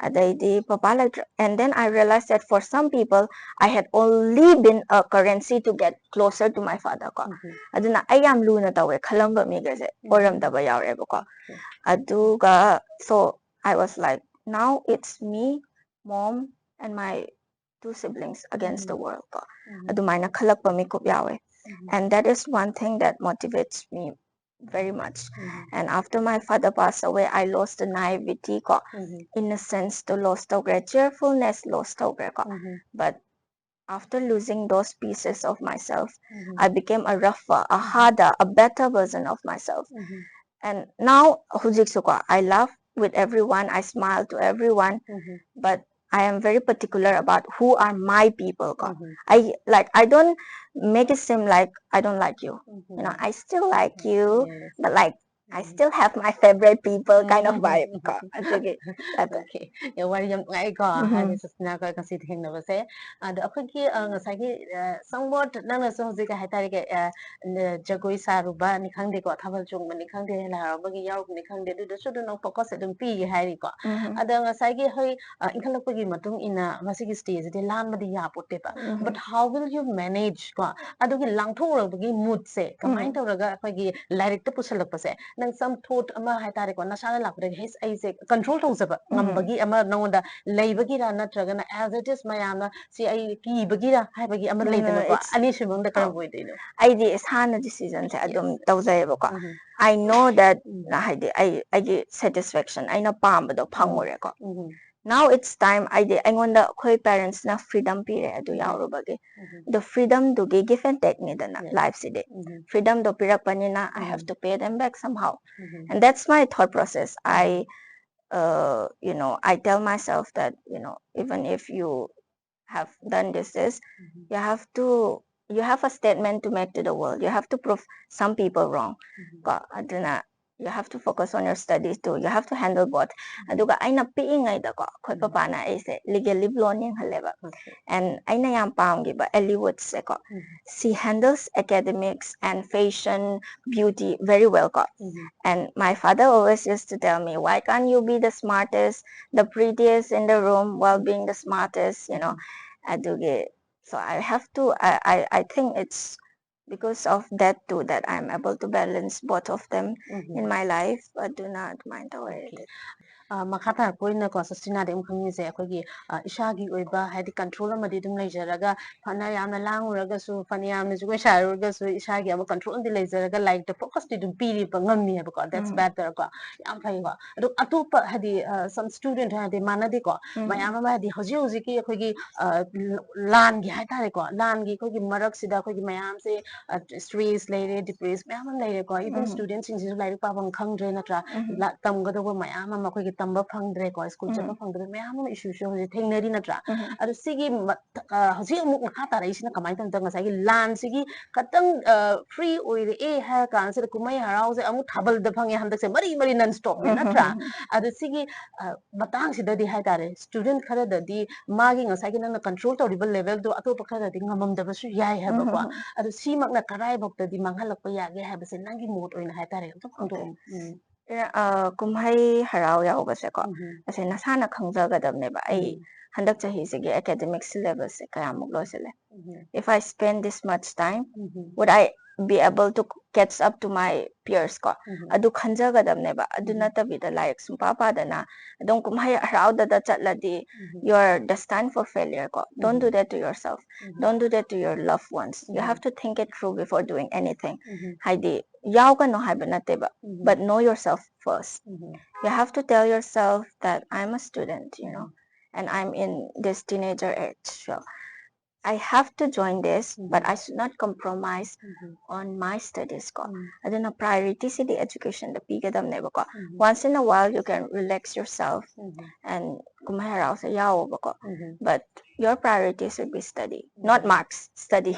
ꯑꯗꯩꯗꯤ papa ꯂꯩꯇ꯭ꯔ, and then I realized that for some people I had only been a currency to get closer to my father ꯀꯣ. ꯑꯗꯨꯅ ꯑꯩ ꯌꯥꯝ ꯂꯨꯅ ꯇꯧꯋꯦ ꯈꯜꯂꯝꯕ ꯃꯤꯒꯁꯦ ꯑꯣꯏꯔꯝꯗꯕ ꯌꯥꯎꯔꯦꯕꯀꯣ. ꯑꯗꯨꯒ so I was like, now it's me, mom, and my two siblings against the world ꯀꯣ. ꯑꯗꯨꯃꯥꯏꯅ ꯈꯜꯂꯛꯄ ꯃꯤꯀꯨꯞ ꯌꯥꯎꯋꯦ. And that is one thing that motivates me very much. And after my father passed away, I lost the naivety ꯀꯣ, innocence ꯇꯣ lost ꯇꯧꯈ꯭ꯔꯦ, cheerfulness lost ꯇꯧꯈ꯭ꯔꯦ ꯀꯣ. But after losing those pieces of myself, I became a rougher, a harder, a better version of myself. And now ꯍꯧꯖꯤꯛꯁꯨ ꯀꯣ, I laugh with everyone, I smile to everyone, but I am very particular about who are my people ꯀꯣ. I, like, I don't make it seem like I don't like you. You know, I still like you, but like I still have my favorite people kind of vibe ꯀꯣ. ꯑꯗꯨꯒꯤ type. Okay. ꯌꯥꯝ ꯋꯥꯔꯤ ꯌꯥꯝ ꯅꯨꯡꯉꯥꯏꯀꯣ, ꯍꯥꯏꯗꯤ ꯁꯨꯁꯃꯤꯅꯥꯒ ꯉꯁꯤ ꯊꯦꯡꯅꯕꯁꯦ꯫ ꯑꯗꯣ ꯑꯩꯈꯣꯏꯒꯤ ꯑ, ꯉꯁꯥꯏꯒꯤ ꯑ, somewhat ꯅꯪꯅꯁꯨ ꯍꯧꯖꯤꯛ ꯀꯩ ꯍꯥꯏꯇꯥꯔꯦ, ꯑ, ꯖꯒꯣꯏ ꯁꯥꯔꯨꯕꯅꯤ ꯈꯪꯗꯦꯀꯣ, ꯊꯥꯕꯜ ꯆꯣꯡꯕꯅꯤ ꯈꯪꯗꯦ, ꯂꯥꯏ ꯍꯔꯥꯎꯕꯒꯤ ꯌꯥꯎꯔꯨꯕꯅꯤ ꯈꯪꯗꯦ, ꯑꯗꯨꯗꯁꯨ ꯑꯗꯨꯝ ꯅꯪ focus ꯑꯗꯨꯝ ꯄꯤꯒꯦ ꯍꯥꯏꯔꯤꯀꯣ꯫ ꯑꯗ ꯉꯁꯥꯏꯒꯤ ꯍꯣꯏ, ꯑ, ꯏꯟꯈꯠꯂꯛꯄꯒꯤ ꯃꯇꯨꯡ ꯏꯟꯅ ꯃꯁꯤꯒꯤ stage CD ꯂꯥꯟꯕꯗꯤ ꯌꯥꯄꯣꯠꯇꯦꯕ꯫ But how will you manage ꯀꯣ? ꯑꯗꯨꯒꯤ ꯂꯥꯡꯊꯣꯛꯎꯔꯛꯄꯒꯤ mood ꯁꯦ ꯀꯃꯥꯏꯅ ꯇꯧꯔꯒ ꯑꯩꯈꯣꯏꯒꯤ ꯂꯥꯏꯔꯤꯛꯇ ꯄꯨꯁꯜꯂꯛꯄꯁꯦ, ꯅꯪ some thought ꯑꯃ ꯍꯥꯏꯇꯥꯔꯦꯀꯣ, ꯅꯁꯥꯅ ꯂꯥꯛꯄꯗꯒꯤ ꯍꯩꯁ, ꯑꯩꯁꯦ control ꯇꯧꯖꯕ ꯉꯝꯕꯒꯤ ꯑꯃ ꯅꯉꯣꯟꯗ ꯂꯩꯕꯒꯤꯔ, ꯅꯠꯇ꯭ꯔꯒꯅ as it is ꯃꯌꯥꯝꯅ ꯁꯤ ꯑꯩ ꯀꯤꯕꯒꯤꯔ ꯍꯥꯏꯕꯒꯤ ꯑꯃ ꯂꯩꯗꯅꯀꯣ, ꯑꯅꯤꯁꯤ ꯃꯅꯨꯡꯗ ꯀꯔꯝꯕ ꯑꯣꯏꯗꯣꯏꯅꯣ? ꯑꯩꯗꯤ ꯏꯁꯥꯅ decision ꯁꯦ ꯑꯗꯨꯝ ꯇꯧꯖꯩꯌꯦꯕꯀꯣ꯫ I know that, ꯍꯥꯏꯗꯤ ꯑꯩ ꯑꯩꯒꯤ satisfaction, ꯑꯩꯅ ꯄꯥꯝꯕꯗꯣ ꯐꯪꯉꯨꯔꯦꯀꯣ꯫ Now it's time, ꯑꯩꯗꯤ ꯑꯩꯉꯣꯟꯗ ꯑꯩꯈꯣꯏ parents ꯅ freedom ꯄꯤꯔꯦ ꯑꯗꯨ ꯌꯥꯎꯔꯨꯕꯒꯤ꯫ ꯑꯗꯣ freedom ꯗꯨꯒꯤ give and take ꯅꯤꯗꯅ life CD. Freedom ꯗꯣ ꯄꯤꯔꯛꯄꯅꯤꯅ I have to pay them back somehow. And that's my thought process. I uh, you know, I tell myself that, you know, even if you have done this, this, you have to, you have a statement to make to the world. You have to prove some people wrong. ꯀꯣ, ꯑꯗꯨꯅ you have to focus on your studies too. You have to handle both. ꯑꯗꯨꯒ ꯑꯩꯅ ꯄꯤꯛꯏꯉꯩꯗꯀꯣ, ꯑꯩꯈꯣꯏ ꯄꯄꯥꯅ ꯑꯩꯁꯦ ꯂꯤꯒꯦꯜꯂꯤ ꯕ꯭ꯂꯣꯟ ꯌꯦꯡꯍꯜꯂꯦꯕ꯫ And ꯑꯩꯅ ꯌꯥꯝ ꯄꯥꯝꯈꯤꯕ ꯑꯦꯂꯤ ꯋꯨꯗꯁꯦꯀꯣ, she handles academics and fashion, beauty very well ꯀꯣ꯫ And my father always used to tell me, "Why can't you be the smartest, the prettiest in the room while being the smartest?" You know? ꯑꯗꯨꯒꯤ, so I have to, I, I, I think it's because of that too that I'm able to balance both of them in my life. ꯑꯗꯨꯅ ꯑꯗꯨꯃꯥꯏꯅ ꯇꯧꯋꯦ꯫ Okay. ꯑ, ꯃꯈꯥ ꯇꯥꯔꯛꯄ ꯑꯣꯏꯅꯀꯣ, ꯁꯁꯇꯤꯅꯥꯗꯤ ꯑꯃꯨꯛ ꯈꯪꯅꯤꯡꯉꯤꯁꯦ, ꯑꯩꯈꯣꯏꯒꯤ, ꯑ, ꯏꯁꯥꯒꯤ ꯑꯣꯏꯕ, ꯍꯥꯏꯗꯤ, control ꯑꯃꯗꯤ ꯑꯗꯨꯝ ꯂꯩꯖꯔꯒ, ꯐꯅ ꯌꯥꯝꯅ ꯂꯥꯡꯉꯨꯔꯒꯁꯨ, ꯐꯅ ꯌꯥꯝꯅ ꯖꯒꯣꯏ ꯁꯥꯔꯨꯔꯒꯁꯨ, ꯏꯁꯥꯒꯤ ꯑꯃ control ꯑꯃꯗꯤ ꯂꯩꯖꯔꯒ ꯂꯥꯏꯔꯤꯛꯇ focus ꯇꯤ ꯑꯗꯨꯝ ꯄꯤꯕ ꯉꯝꯃꯤ ꯍꯥꯏꯕꯀꯣ꯫ That's better ꯀꯣ꯫ ꯌꯥꯝ ꯐꯩꯀꯣ꯫ ꯑꯗꯣ ꯑꯇꯣꯞꯄ, ꯍꯥꯏꯗꯤ, ꯑ, some student ꯍꯥꯏꯗꯤ ꯃꯥꯟꯅꯗꯦꯀꯣ꯫ ꯃꯌꯥꯝ ꯑꯃ, ꯍꯥꯏꯗꯤ, ꯍꯧꯖꯤꯛ ꯍꯧꯖꯤꯛꯀꯤ ꯑꯩꯈꯣꯏꯒꯤ, ꯑ, ꯂ-, ꯂꯥꯟꯒꯤ ꯍꯥꯏꯇꯥꯔꯦꯀꯣ, ꯂꯥꯟꯒꯤ ꯑꯩꯈꯣꯏꯒꯤ ꯃꯔꯛꯁꯤꯗ ꯑꯩꯈꯣꯏꯒꯤ ꯃꯌꯥꯝꯁꯦ, ꯑ, stress ꯂꯩꯔꯦ, depress ꯃꯌꯥꯝ ꯑꯃ ꯂꯩꯔꯦꯀꯣ꯫ Even student ꯁꯤꯡꯁꯤꯁꯨ ꯂꯥꯏꯔꯤꯛ ꯄꯥꯐꯝ ꯈꯪꯗ꯭ꯔꯦ ꯅꯠꯇ꯭ꯔꯥ? ꯂꯥ-, ꯇꯝꯒꯗꯧꯕ ꯃꯌꯥꯝ ꯑꯃ ꯑꯩꯈꯣꯏꯒꯤ ꯇꯝꯕ ꯐꯪꯗ꯭ꯔꯦꯀꯣ, school ꯆꯠꯄ ꯐꯪꯗ꯭ꯔꯦ, ꯃꯌꯥꯝ ꯑꯃ issue ꯁꯨ ꯍꯧꯖꯤꯛ ꯊꯦꯡꯅꯔꯤ ꯅꯠꯇ꯭ꯔꯥ? ꯑꯗꯣ ꯁꯤꯒꯤ ꯃ-, ꯑ, ꯍꯧꯖꯤꯛ ꯑꯃꯨꯛ ꯃꯈꯥ ꯇꯥꯔꯛꯏꯁꯤꯅ ꯀꯃꯥꯏꯅ ꯇꯧꯅ ꯉꯁꯥꯏꯒꯤ ꯂꯥꯟꯁꯤꯒꯤ ꯈꯇꯪ, ꯑ, free ꯑꯣꯏꯔꯛꯑꯦ ꯍꯥꯏꯔ ꯀꯥꯟꯁꯤꯗ ꯀꯨꯝꯍꯩ ꯍꯔꯥꯎꯁꯦ ꯑꯃꯨꯛ ꯊꯥꯕꯜꯗ ꯐꯪꯉꯦ, ꯍꯟꯗꯛꯁꯦ ꯃꯔꯤ ꯃꯔꯤ non stop ꯅꯦ ꯅꯠꯇ꯭ꯔꯥ? ꯑꯗꯣ ꯁꯤꯒꯤ, ꯑ, ꯃꯇꯥꯡꯁꯤꯗꯗꯤ ꯍꯥꯏꯇꯥꯔꯦ, student ꯈꯔꯗꯗꯤ ꯃꯥꯒꯤ ꯉꯁꯥꯏꯒꯤ ꯅꯪꯅ control ꯇꯧꯔꯤꯕ level ꯗꯣ ꯑꯇꯣꯞꯄ ꯈꯔꯗꯗꯤ ꯉꯝꯃꯝꯗꯕꯁꯨ ꯌꯥꯏ ꯍꯥꯏꯕꯀꯣ꯫ ꯑꯗꯣ ꯁꯤꯃꯛꯅ ꯀꯔꯥꯏꯐꯥꯎꯇꯗꯤ ꯃꯥꯡꯍꯜꯂꯛꯄ ꯌꯥꯒꯦ ꯍꯥꯏꯕꯁꯦ ꯅꯪꯒꯤ ꯃꯣꯠ ꯑꯣꯏꯅ ꯍꯥꯏꯇꯥꯔꯦ, ꯑꯝꯇ ꯐꯣꯡꯗꯣꯛꯑꯣ꯫ ꯎꯝ꯫ ꯑ, ꯀꯨꯝꯍꯩ ꯍꯔꯥꯎ ꯌꯥꯎꯕꯁꯦꯀꯣ, ꯎꯝ꯫ ꯑꯁꯦ ꯅꯁꯥꯅ ꯈꯪꯖꯒꯗꯕꯅꯦꯕ꯫ ꯑꯩ ꯎꯝ꯫ ꯍꯟꯗꯛ ꯆꯍꯤꯁꯤꯒꯤ academic syllabus ꯁꯦ ꯀꯌꯥꯃꯨꯛ ꯂꯣꯏꯁꯤꯜꯂꯦ? ꯎꯝ꯫ If I spend this much time, um. would I be able to catch up to my peers ꯀꯣ? ꯎꯝ꯫ ꯑꯗꯨ ꯈꯟꯖꯒꯗꯕꯅꯦꯕ꯫ ꯑꯗꯨ ꯎꯝ꯫ ꯅꯠꯇꯕꯤꯗ ꯂꯥꯏꯔꯤꯛ ꯁꯨꯡꯄꯥ ꯄꯥꯗꯅ ꯑꯗꯨꯝ ꯀꯨꯝꯍꯩ ꯍꯔꯥꯎꯗꯗ ꯆꯠꯂꯗꯤ, ꯎꯝ꯫ you are destined for failure ꯀꯣ꯫ Don't do um. that to yourself. Um. Don't do that to your loved ones. You um. have to think it through before doing anything. ꯎꯝ꯫ ꯍꯥꯏꯗꯤ ꯌꯥꯎꯒꯅꯣ ꯍꯥꯏꯕ ꯅꯠꯇꯦꯕ, ꯎꯝ꯫ but know yourself first. Um. You have to tell yourself that I'm a student, you know, um. and I'm in this teenager age. So I have to join this, but I should not compromise on my studies ꯀꯣ꯫ ꯑꯗꯨꯅ priority CD education the ꯄꯤꯒꯗꯕꯅꯦꯕꯀꯣ꯫ Once in a while you can relax yourself and ꯀꯨꯝꯍꯩ ꯍꯔꯥꯎꯁꯦ ꯌꯥꯎꯋꯣꯕꯀꯣ, but your priority should be study, not marks, study.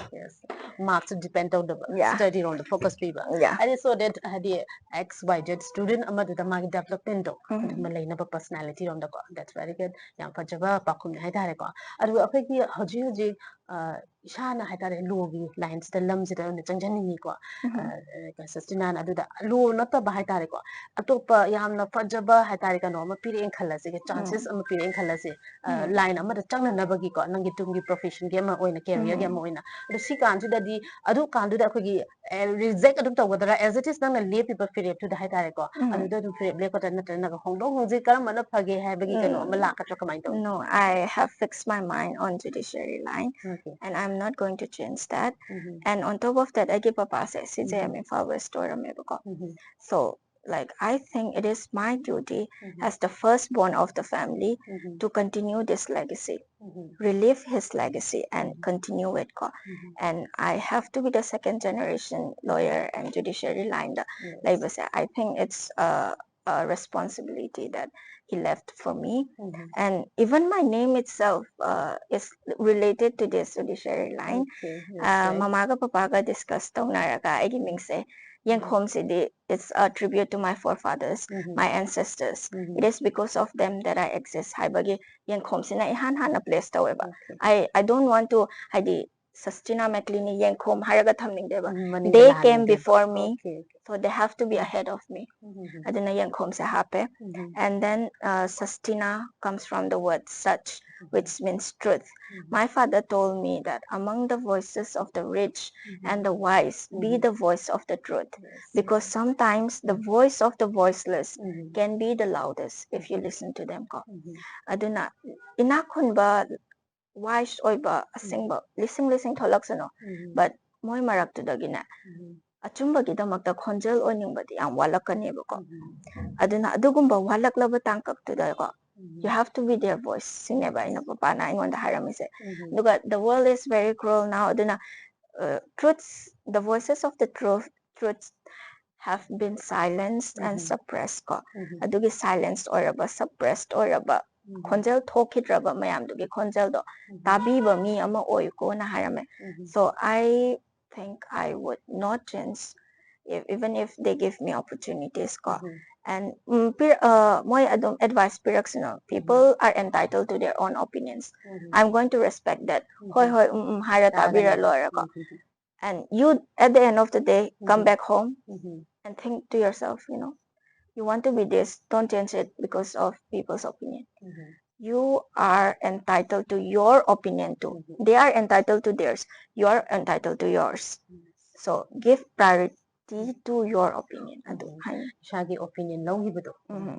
Marks depend ꯇꯧꯗꯕ, Yeah. Study ꯔꯣꯝꯗ focus ꯄꯤꯕ꯫ Yeah. ꯍꯥꯏꯗꯤ so that ꯍꯥꯏꯗꯤ X Y Z student ꯑꯃꯗꯨꯗ ꯃꯥꯒꯤ development ꯗꯣ ꯑꯗꯨꯃ ꯂꯩꯅꯕ personality ꯔꯣꯝꯗꯀꯣ꯫ That's very good. ꯌꯥꯝ ꯐꯖꯕ ꯄꯥꯎꯈꯨꯝꯅꯤ ꯍꯥꯏꯇꯥꯔꯦꯀꯣ꯫ ꯑꯗꯨꯒ ꯑꯩꯈꯣꯏꯒꯤ ꯍꯧꯖꯤꯛ ꯍꯧꯖꯤꯛ ꯑ, ꯏꯁꯥꯅ ꯍꯥꯏꯇꯥꯔꯦ law ꯒꯤ line ꯁꯤꯗ, ꯂꯝꯁꯤꯗ ꯑꯣꯏꯅ ꯆꯪꯖꯅꯤꯡꯉꯤꯀꯣ꯫ ꯑ, ꯁꯁꯇꯤꯅꯥꯅ ꯑꯗꯨꯗ law ꯅꯠꯇꯕ ꯍꯥꯏꯇꯥꯔꯦꯀꯣ, ꯑꯇꯣꯞꯄ ꯌꯥꯝꯅ ꯐꯖꯕ ꯍꯥꯏꯇꯥꯔꯦ ꯀꯩꯅꯣ ꯑꯃ ꯄꯤꯔꯛꯑꯦꯅ ꯈꯜꯂꯁꯤꯒꯦ, chances ꯑꯃ ꯄꯤꯔꯛꯑꯦꯅ ꯈꯜꯂꯁꯦ꯫ ꯑ, line ꯑꯃꯗ ꯆꯪꯅꯅꯕꯒꯤꯀꯣ, ꯅꯪꯒꯤ ꯇꯨꯡꯒꯤ profession ꯒꯤ ꯑꯃ ꯑꯣꯏꯅ, career ꯒꯤ ꯑꯃ ꯑꯣꯏꯅ꯫ ꯑꯗꯣ ꯁꯤ ꯀꯥꯟꯁꯤꯗꯗꯤ, ꯑꯗꯨ ꯀꯥꯟꯗꯨꯗ ꯑꯩꯈꯣꯏꯒꯤ ꯑꯦ, reject ꯑꯗꯨꯝ ꯇꯧꯒꯗ꯭ꯔꯥ? As it is ꯅꯪꯅ ꯂꯦꯞꯄꯤꯕ ꯐꯤꯔꯦꯞꯇꯨꯗ ꯍꯥꯏꯇꯥꯔꯦꯀꯣ, ꯑꯗꯨꯗ ꯑꯗꯨꯝ ꯐꯤꯔꯦꯞ ꯂꯦꯞꯀꯗ꯭ꯔꯥ, ꯅꯠꯇ꯭ꯔꯒ ꯍꯣꯡꯗꯣꯛ ꯍꯣꯡꯖꯤꯟ ꯀꯔꯝꯕꯅ ꯐꯒꯦ ꯍꯥꯏꯕꯒꯤ ꯀꯩꯅꯣ ꯑꯃ ꯂꯥꯛꯀꯗ꯭ꯔꯥ, ꯀꯃꯥꯏꯅ ꯇꯧꯅꯤ? No, I have fixed my mind on judiciary line, Okay. And I'm not going to change that. Mhm. And on top of that, ꯑꯩꯒꯤ ꯄꯄꯥꯁꯦ C J M Imphal West ꯑꯣꯏꯔꯝꯃꯦꯕꯀꯣ꯫ Mhm. So, like, I think it is my duty Mhm. as the firstborn of the family Mhm. to continue this legacy, Mhm. relive his legacy and continue it ꯀꯣ. Mhm. And I have to be the second generation lawyer and judiciary line the Yes. ꯂꯩꯕꯁꯦ, I think it's a, a responsibility that he left for me. Mhm. And even my name itself uh, is related to this judiciary line. Okay. Uh, Okay. ꯃꯃꯥꯒ ꯄꯄꯥꯒ discuss ꯇꯧꯅꯔꯒ ꯑꯩꯒꯤ ꯃꯤꯡꯁꯦ ꯌꯦꯡꯈꯣꯝꯁꯤꯗꯤ, it's a tribute to my forefathers, Mhm. my ancestors. Mhm. It is because of them that I exist ꯍꯥꯏꯕꯒꯤ ꯌꯦꯡꯈꯣꯝꯁꯤꯅ ꯏꯍꯥꯟ ꯍꯥꯟꯅ place ꯇꯧꯋꯦꯕ꯫ Okay. I, I don't want to, ꯍꯥꯏꯗꯤ, Sastina MacLean ꯅꯤ ꯌꯦꯡꯈꯣꯝ ꯍꯥꯏꯔꯒ ꯊꯝꯅꯤꯡꯗꯦꯕ. ꯎꯝ, ꯃꯅꯤꯡꯗ They ꯂꯥꯛꯍꯟꯅꯤꯡꯗꯦ꯫ came before me, Okay, okay. So they have to be ahead of me. Mhm. ꯑꯗꯨꯅ ꯌꯦꯡꯈꯣꯝꯁꯦ ꯍꯥꯞꯄꯦ. Mhm. And then uh, Sastina comes from the word such, Mhm. which means truth. Mhm. My father told me that among the voices of the rich Mhm. and the wise, be Mhm. the voice of the truth. Yes. Because sometimes the voice of the voiceless Mhm. can be the loudest if you listen to them ꯀꯣ꯫ Mhm. ꯑꯗꯨꯅ ꯏꯅꯥꯛ ꯈꯨꯟꯕ, wise ꯑꯣꯏꯕ, ꯑꯁꯤꯡꯕ ꯂꯤꯁꯤꯡ ꯂꯤꯁꯤꯡ ꯊꯣꯛꯂꯛꯁꯅꯨ, Mhm. but ꯃꯣꯏ ꯃꯔꯛꯇꯨꯗꯒꯤꯅꯦ Mhm. ꯑꯆꯨꯝꯕꯒꯤꯗꯃꯛꯇ ꯈꯣꯟꯖꯦꯜ ꯑꯣꯏꯅꯤꯡꯕꯗꯤ ꯌꯥꯝ ꯋꯥꯠꯂꯛꯀꯅꯦꯕꯀꯣ꯫ Mhm. ꯑꯗꯨꯅ ꯑꯗꯨꯒꯨꯝꯕ ꯋꯥꯠꯂꯛꯂꯕ ꯇꯥꯡꯀꯛꯇꯨꯗꯀꯣ, You have to be their voice. ꯁꯤꯅꯦꯕ ꯑꯩꯅ ꯄꯄꯥꯅ ꯑꯩꯉꯣꯟꯗ ꯍꯥꯏꯔꯝꯃꯤꯁꯦ꯫ ꯑꯗꯨꯒ the world is very cruel now. ꯑꯗꯨꯅ, uh, truths, the voices of the truth, truths have been silenced and suppressed ꯀꯣ꯫ ꯑꯗꯨꯒꯤ silence ꯑꯣꯏꯔꯕ, suppressed ꯑꯣꯏꯔꯕ, ꯈꯣꯟꯖꯦꯜ ꯊꯣꯛꯈꯤꯗ꯭ꯔꯕ ꯃꯌꯥꯝꯗꯨꯒꯤ ꯈꯣꯟꯖꯦꯜꯗꯣ ꯇꯥꯕꯤꯕ ꯃꯤ ꯑꯃ ꯑꯣꯏꯀꯣꯅ ꯍꯥꯏꯔꯝꯃꯦ꯫ So I think I would not change if, even if they give me opportunities ꯀꯣ꯫ And, ꯎꯝ, ꯄꯤꯔ-, ꯑ, ꯃꯣꯏ ꯑꯗꯨꯝ advice ꯄꯤꯔꯛꯁꯅꯨ꯫ People are entitled to their own opinions. I'm going to respect that. ꯍꯣꯏ, ꯍꯣꯏ, ꯎꯝ, ꯎꯝ ꯍꯥꯏꯔ ꯇꯥꯕꯤꯔ ꯂꯣꯏꯔꯦꯀꯣ꯫ And you, at the end of the day, come back home and think to yourself, you know, you want to be this, don't change it because of people's opinion. You are entitled to your opinion too. They are entitled to theirs. You are entitled to yours. So give priority to your opinion. ꯑꯗꯨ ꯍꯥꯏꯅꯤꯡꯉꯤ꯫ ꯏꯁꯥꯒꯤ opinion ꯂꯧꯈꯤꯕꯗꯣ,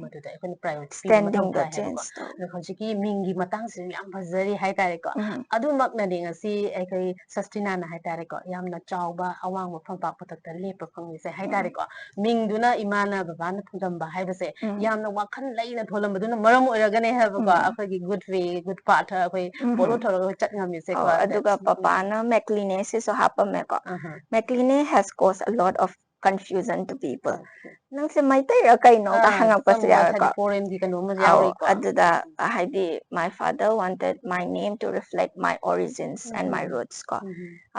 ꯃꯗꯨꯗ ꯑꯩꯈꯣꯏꯅ priority ꯄꯤꯕ Standing ꯃꯊꯧ the ꯇꯥꯏ ꯍꯥꯏꯕꯀꯣ꯫ change ꯇꯧ꯫ ꯑꯗꯣ ꯍꯧꯖꯤꯛꯀꯤ ꯃꯤꯡꯒꯤ ꯃꯇꯥꯡꯁꯤꯁꯨ ꯌꯥꯝ ꯐꯖꯔꯤ ꯍꯥꯏꯇꯥꯔꯦꯀꯣ꯫ ꯑꯗꯨꯃꯛꯅꯗꯤ ꯉꯁꯤ ꯑꯩꯈꯣꯏ ꯁꯁꯇꯤꯅꯥꯅ ꯍꯥꯏꯇꯥꯔꯦꯀꯣ, ꯌꯥꯝꯅ ꯆꯥꯎꯕ ꯑꯋꯥꯡꯕ ꯐꯝꯄꯥꯛ ꯃꯊꯛꯇ ꯂꯦꯞꯄ ꯐꯪꯉꯤꯁꯦ ꯍꯥꯏꯇꯥꯔꯦꯀꯣ꯫ ꯃꯤꯡꯗꯨꯅ ꯏꯃꯥꯅ ꯕꯕꯥꯅ ꯊꯣꯟꯖꯟꯕ ꯍꯥꯏꯕꯁꯦ ꯌꯥꯝꯅ ꯋꯥꯈꯜ ꯂꯩꯅ ꯊꯣꯜꯂꯝꯕꯗꯨꯅ ꯃꯔꯝ ꯑꯣꯏꯔꯒꯅꯦ ꯍꯥꯏꯕꯀꯣ, ꯑꯩꯈꯣꯏꯒꯤ good way, good path ꯑꯩꯈꯣꯏ follow ꯇꯧꯔꯒ ꯑꯩꯈꯣꯏ ꯆꯠ ꯉꯝꯃꯤꯁꯦꯀꯣ꯫ ꯑꯧ, ꯑꯗꯨꯒ ꯄꯄꯥꯅ ꯃꯦꯛꯂꯤꯅꯦ ꯁꯤꯁꯨ ꯍꯥꯞꯄꯝꯃꯦꯀꯣ꯫ ꯑꯍ꯫ Mekline has caused a lot of confusion to people. ꯅꯪꯁꯦ ꯃꯩꯇꯩꯔ ꯀꯩꯅꯣꯒ ꯑꯥ, ꯍꯪꯉꯛꯄꯁꯨ somewhat ꯍꯥꯏꯗꯤ ꯌꯥꯎꯋꯦꯀꯣ꯫ Foreign ꯒꯤ ꯀꯩꯅꯣꯝꯃꯁꯨ ꯑꯧ, ꯌꯥꯎꯔꯤꯀꯣ꯫ ꯑꯗꯨꯗ ꯍꯥꯏꯗꯤ my father wanted my name to reflect my origins and my roots ꯀꯣ꯫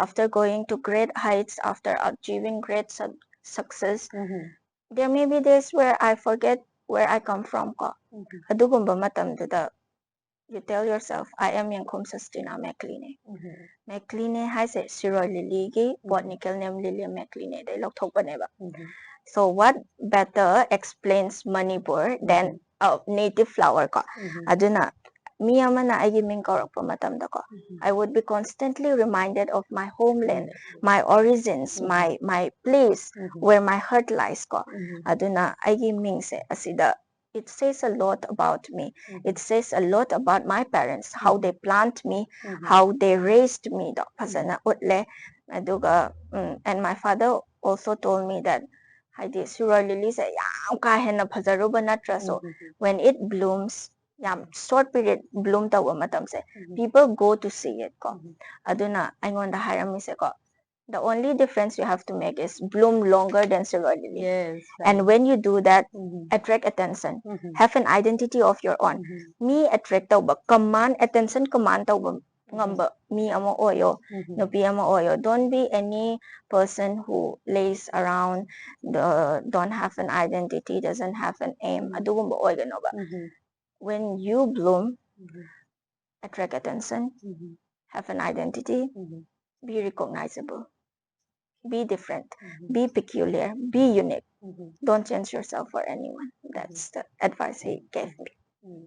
After going to great heights, after achieving great suc- success, there may be days where I forget where I come from ꯀꯣ꯫ ꯑꯗꯨꯒꯨꯝꯕ ꯃꯇꯝꯗꯨꯗ you tell yourself, I am ꯌꯦꯡꯈꯣꯝ ꯁꯁꯇꯤꯅꯥ ꯃꯦꯛꯂꯤꯅꯦ꯫ ꯃꯦꯛꯂꯤꯅꯦ ꯍꯥꯏꯁꯦ ꯁꯤꯔꯣꯏ ꯂꯤꯂꯤꯒꯤ botanical name Lilia meclinae ꯗꯩ ꯂꯧꯊꯣꯛꯄꯅꯦꯕ꯫ So what better explains Manipur than a native flower ꯀꯣ꯫ ꯑꯗꯨꯅ ꯃꯤ ꯑꯃꯅ ꯑꯩꯒꯤ ꯃꯤꯡ ꯀꯧꯔꯛꯄ ꯃꯇꯝꯗꯀꯣ, I would be constantly reminded of my homeland, my origins, my, my place where my heart lies ꯀꯣ꯫ ꯑꯗꯨꯅ ꯑꯩꯒꯤ ꯃꯤꯡꯁꯦ ꯑꯁꯤꯗ it says a lot about me. It says a lot about my parents, how they plant me, how they raised me ꯗꯣ ꯐꯖꯅ ꯎꯠꯂꯦ꯫ ꯑꯗꯨꯒ, ꯎꯝ, and my father also told me that ꯍꯥꯏꯗꯤ ꯁꯤꯔꯣꯏ ꯂꯤꯂꯤꯁꯦ ꯌꯥꯝ ꯀꯥ ꯍꯦꯟꯅ ꯐꯖꯔꯨꯕ ꯅꯠꯇ꯭ꯔꯁꯨ, when it blooms, ꯌꯥꯝ short period bloom ꯇꯧꯕ ꯃꯇꯝꯁꯦ, people go to see it ꯀꯣ꯫ ꯑꯗꯨꯅ ꯑꯩꯉꯣꯟꯗ ꯍꯥꯏꯔꯝꯃꯤꯁꯦꯀꯣ, the only difference you have to make is bloom longer than Silver Lily. Yes. And when you do that, Mhm. attract attention, Mhm. have an identity of your own. Mhm. Me attract ꯇꯧꯕ, command, attention command ꯇꯧꯕ ꯉꯝꯕ ꯃꯤ ꯑꯃ ꯑꯣꯏꯌꯣ, Mhm. ꯅꯨꯄꯤ ꯑꯃ ꯑꯣꯏꯌꯣ. Don't be any person who lays around, the, don't have an identity, doesn't have an aim. Mhm. ꯑꯗꯨꯒꯨꯝꯕ ꯑꯣꯏꯒꯅꯣꯕ. Mhm. When you bloom, Mhm. attract attention, Mhm. have an identity, Mhm. be recognizable, be different, Mhm. be peculiar, be unique. Mhm. Don't change yourself for anyone. That's the advice he gave me. ꯎꯝ,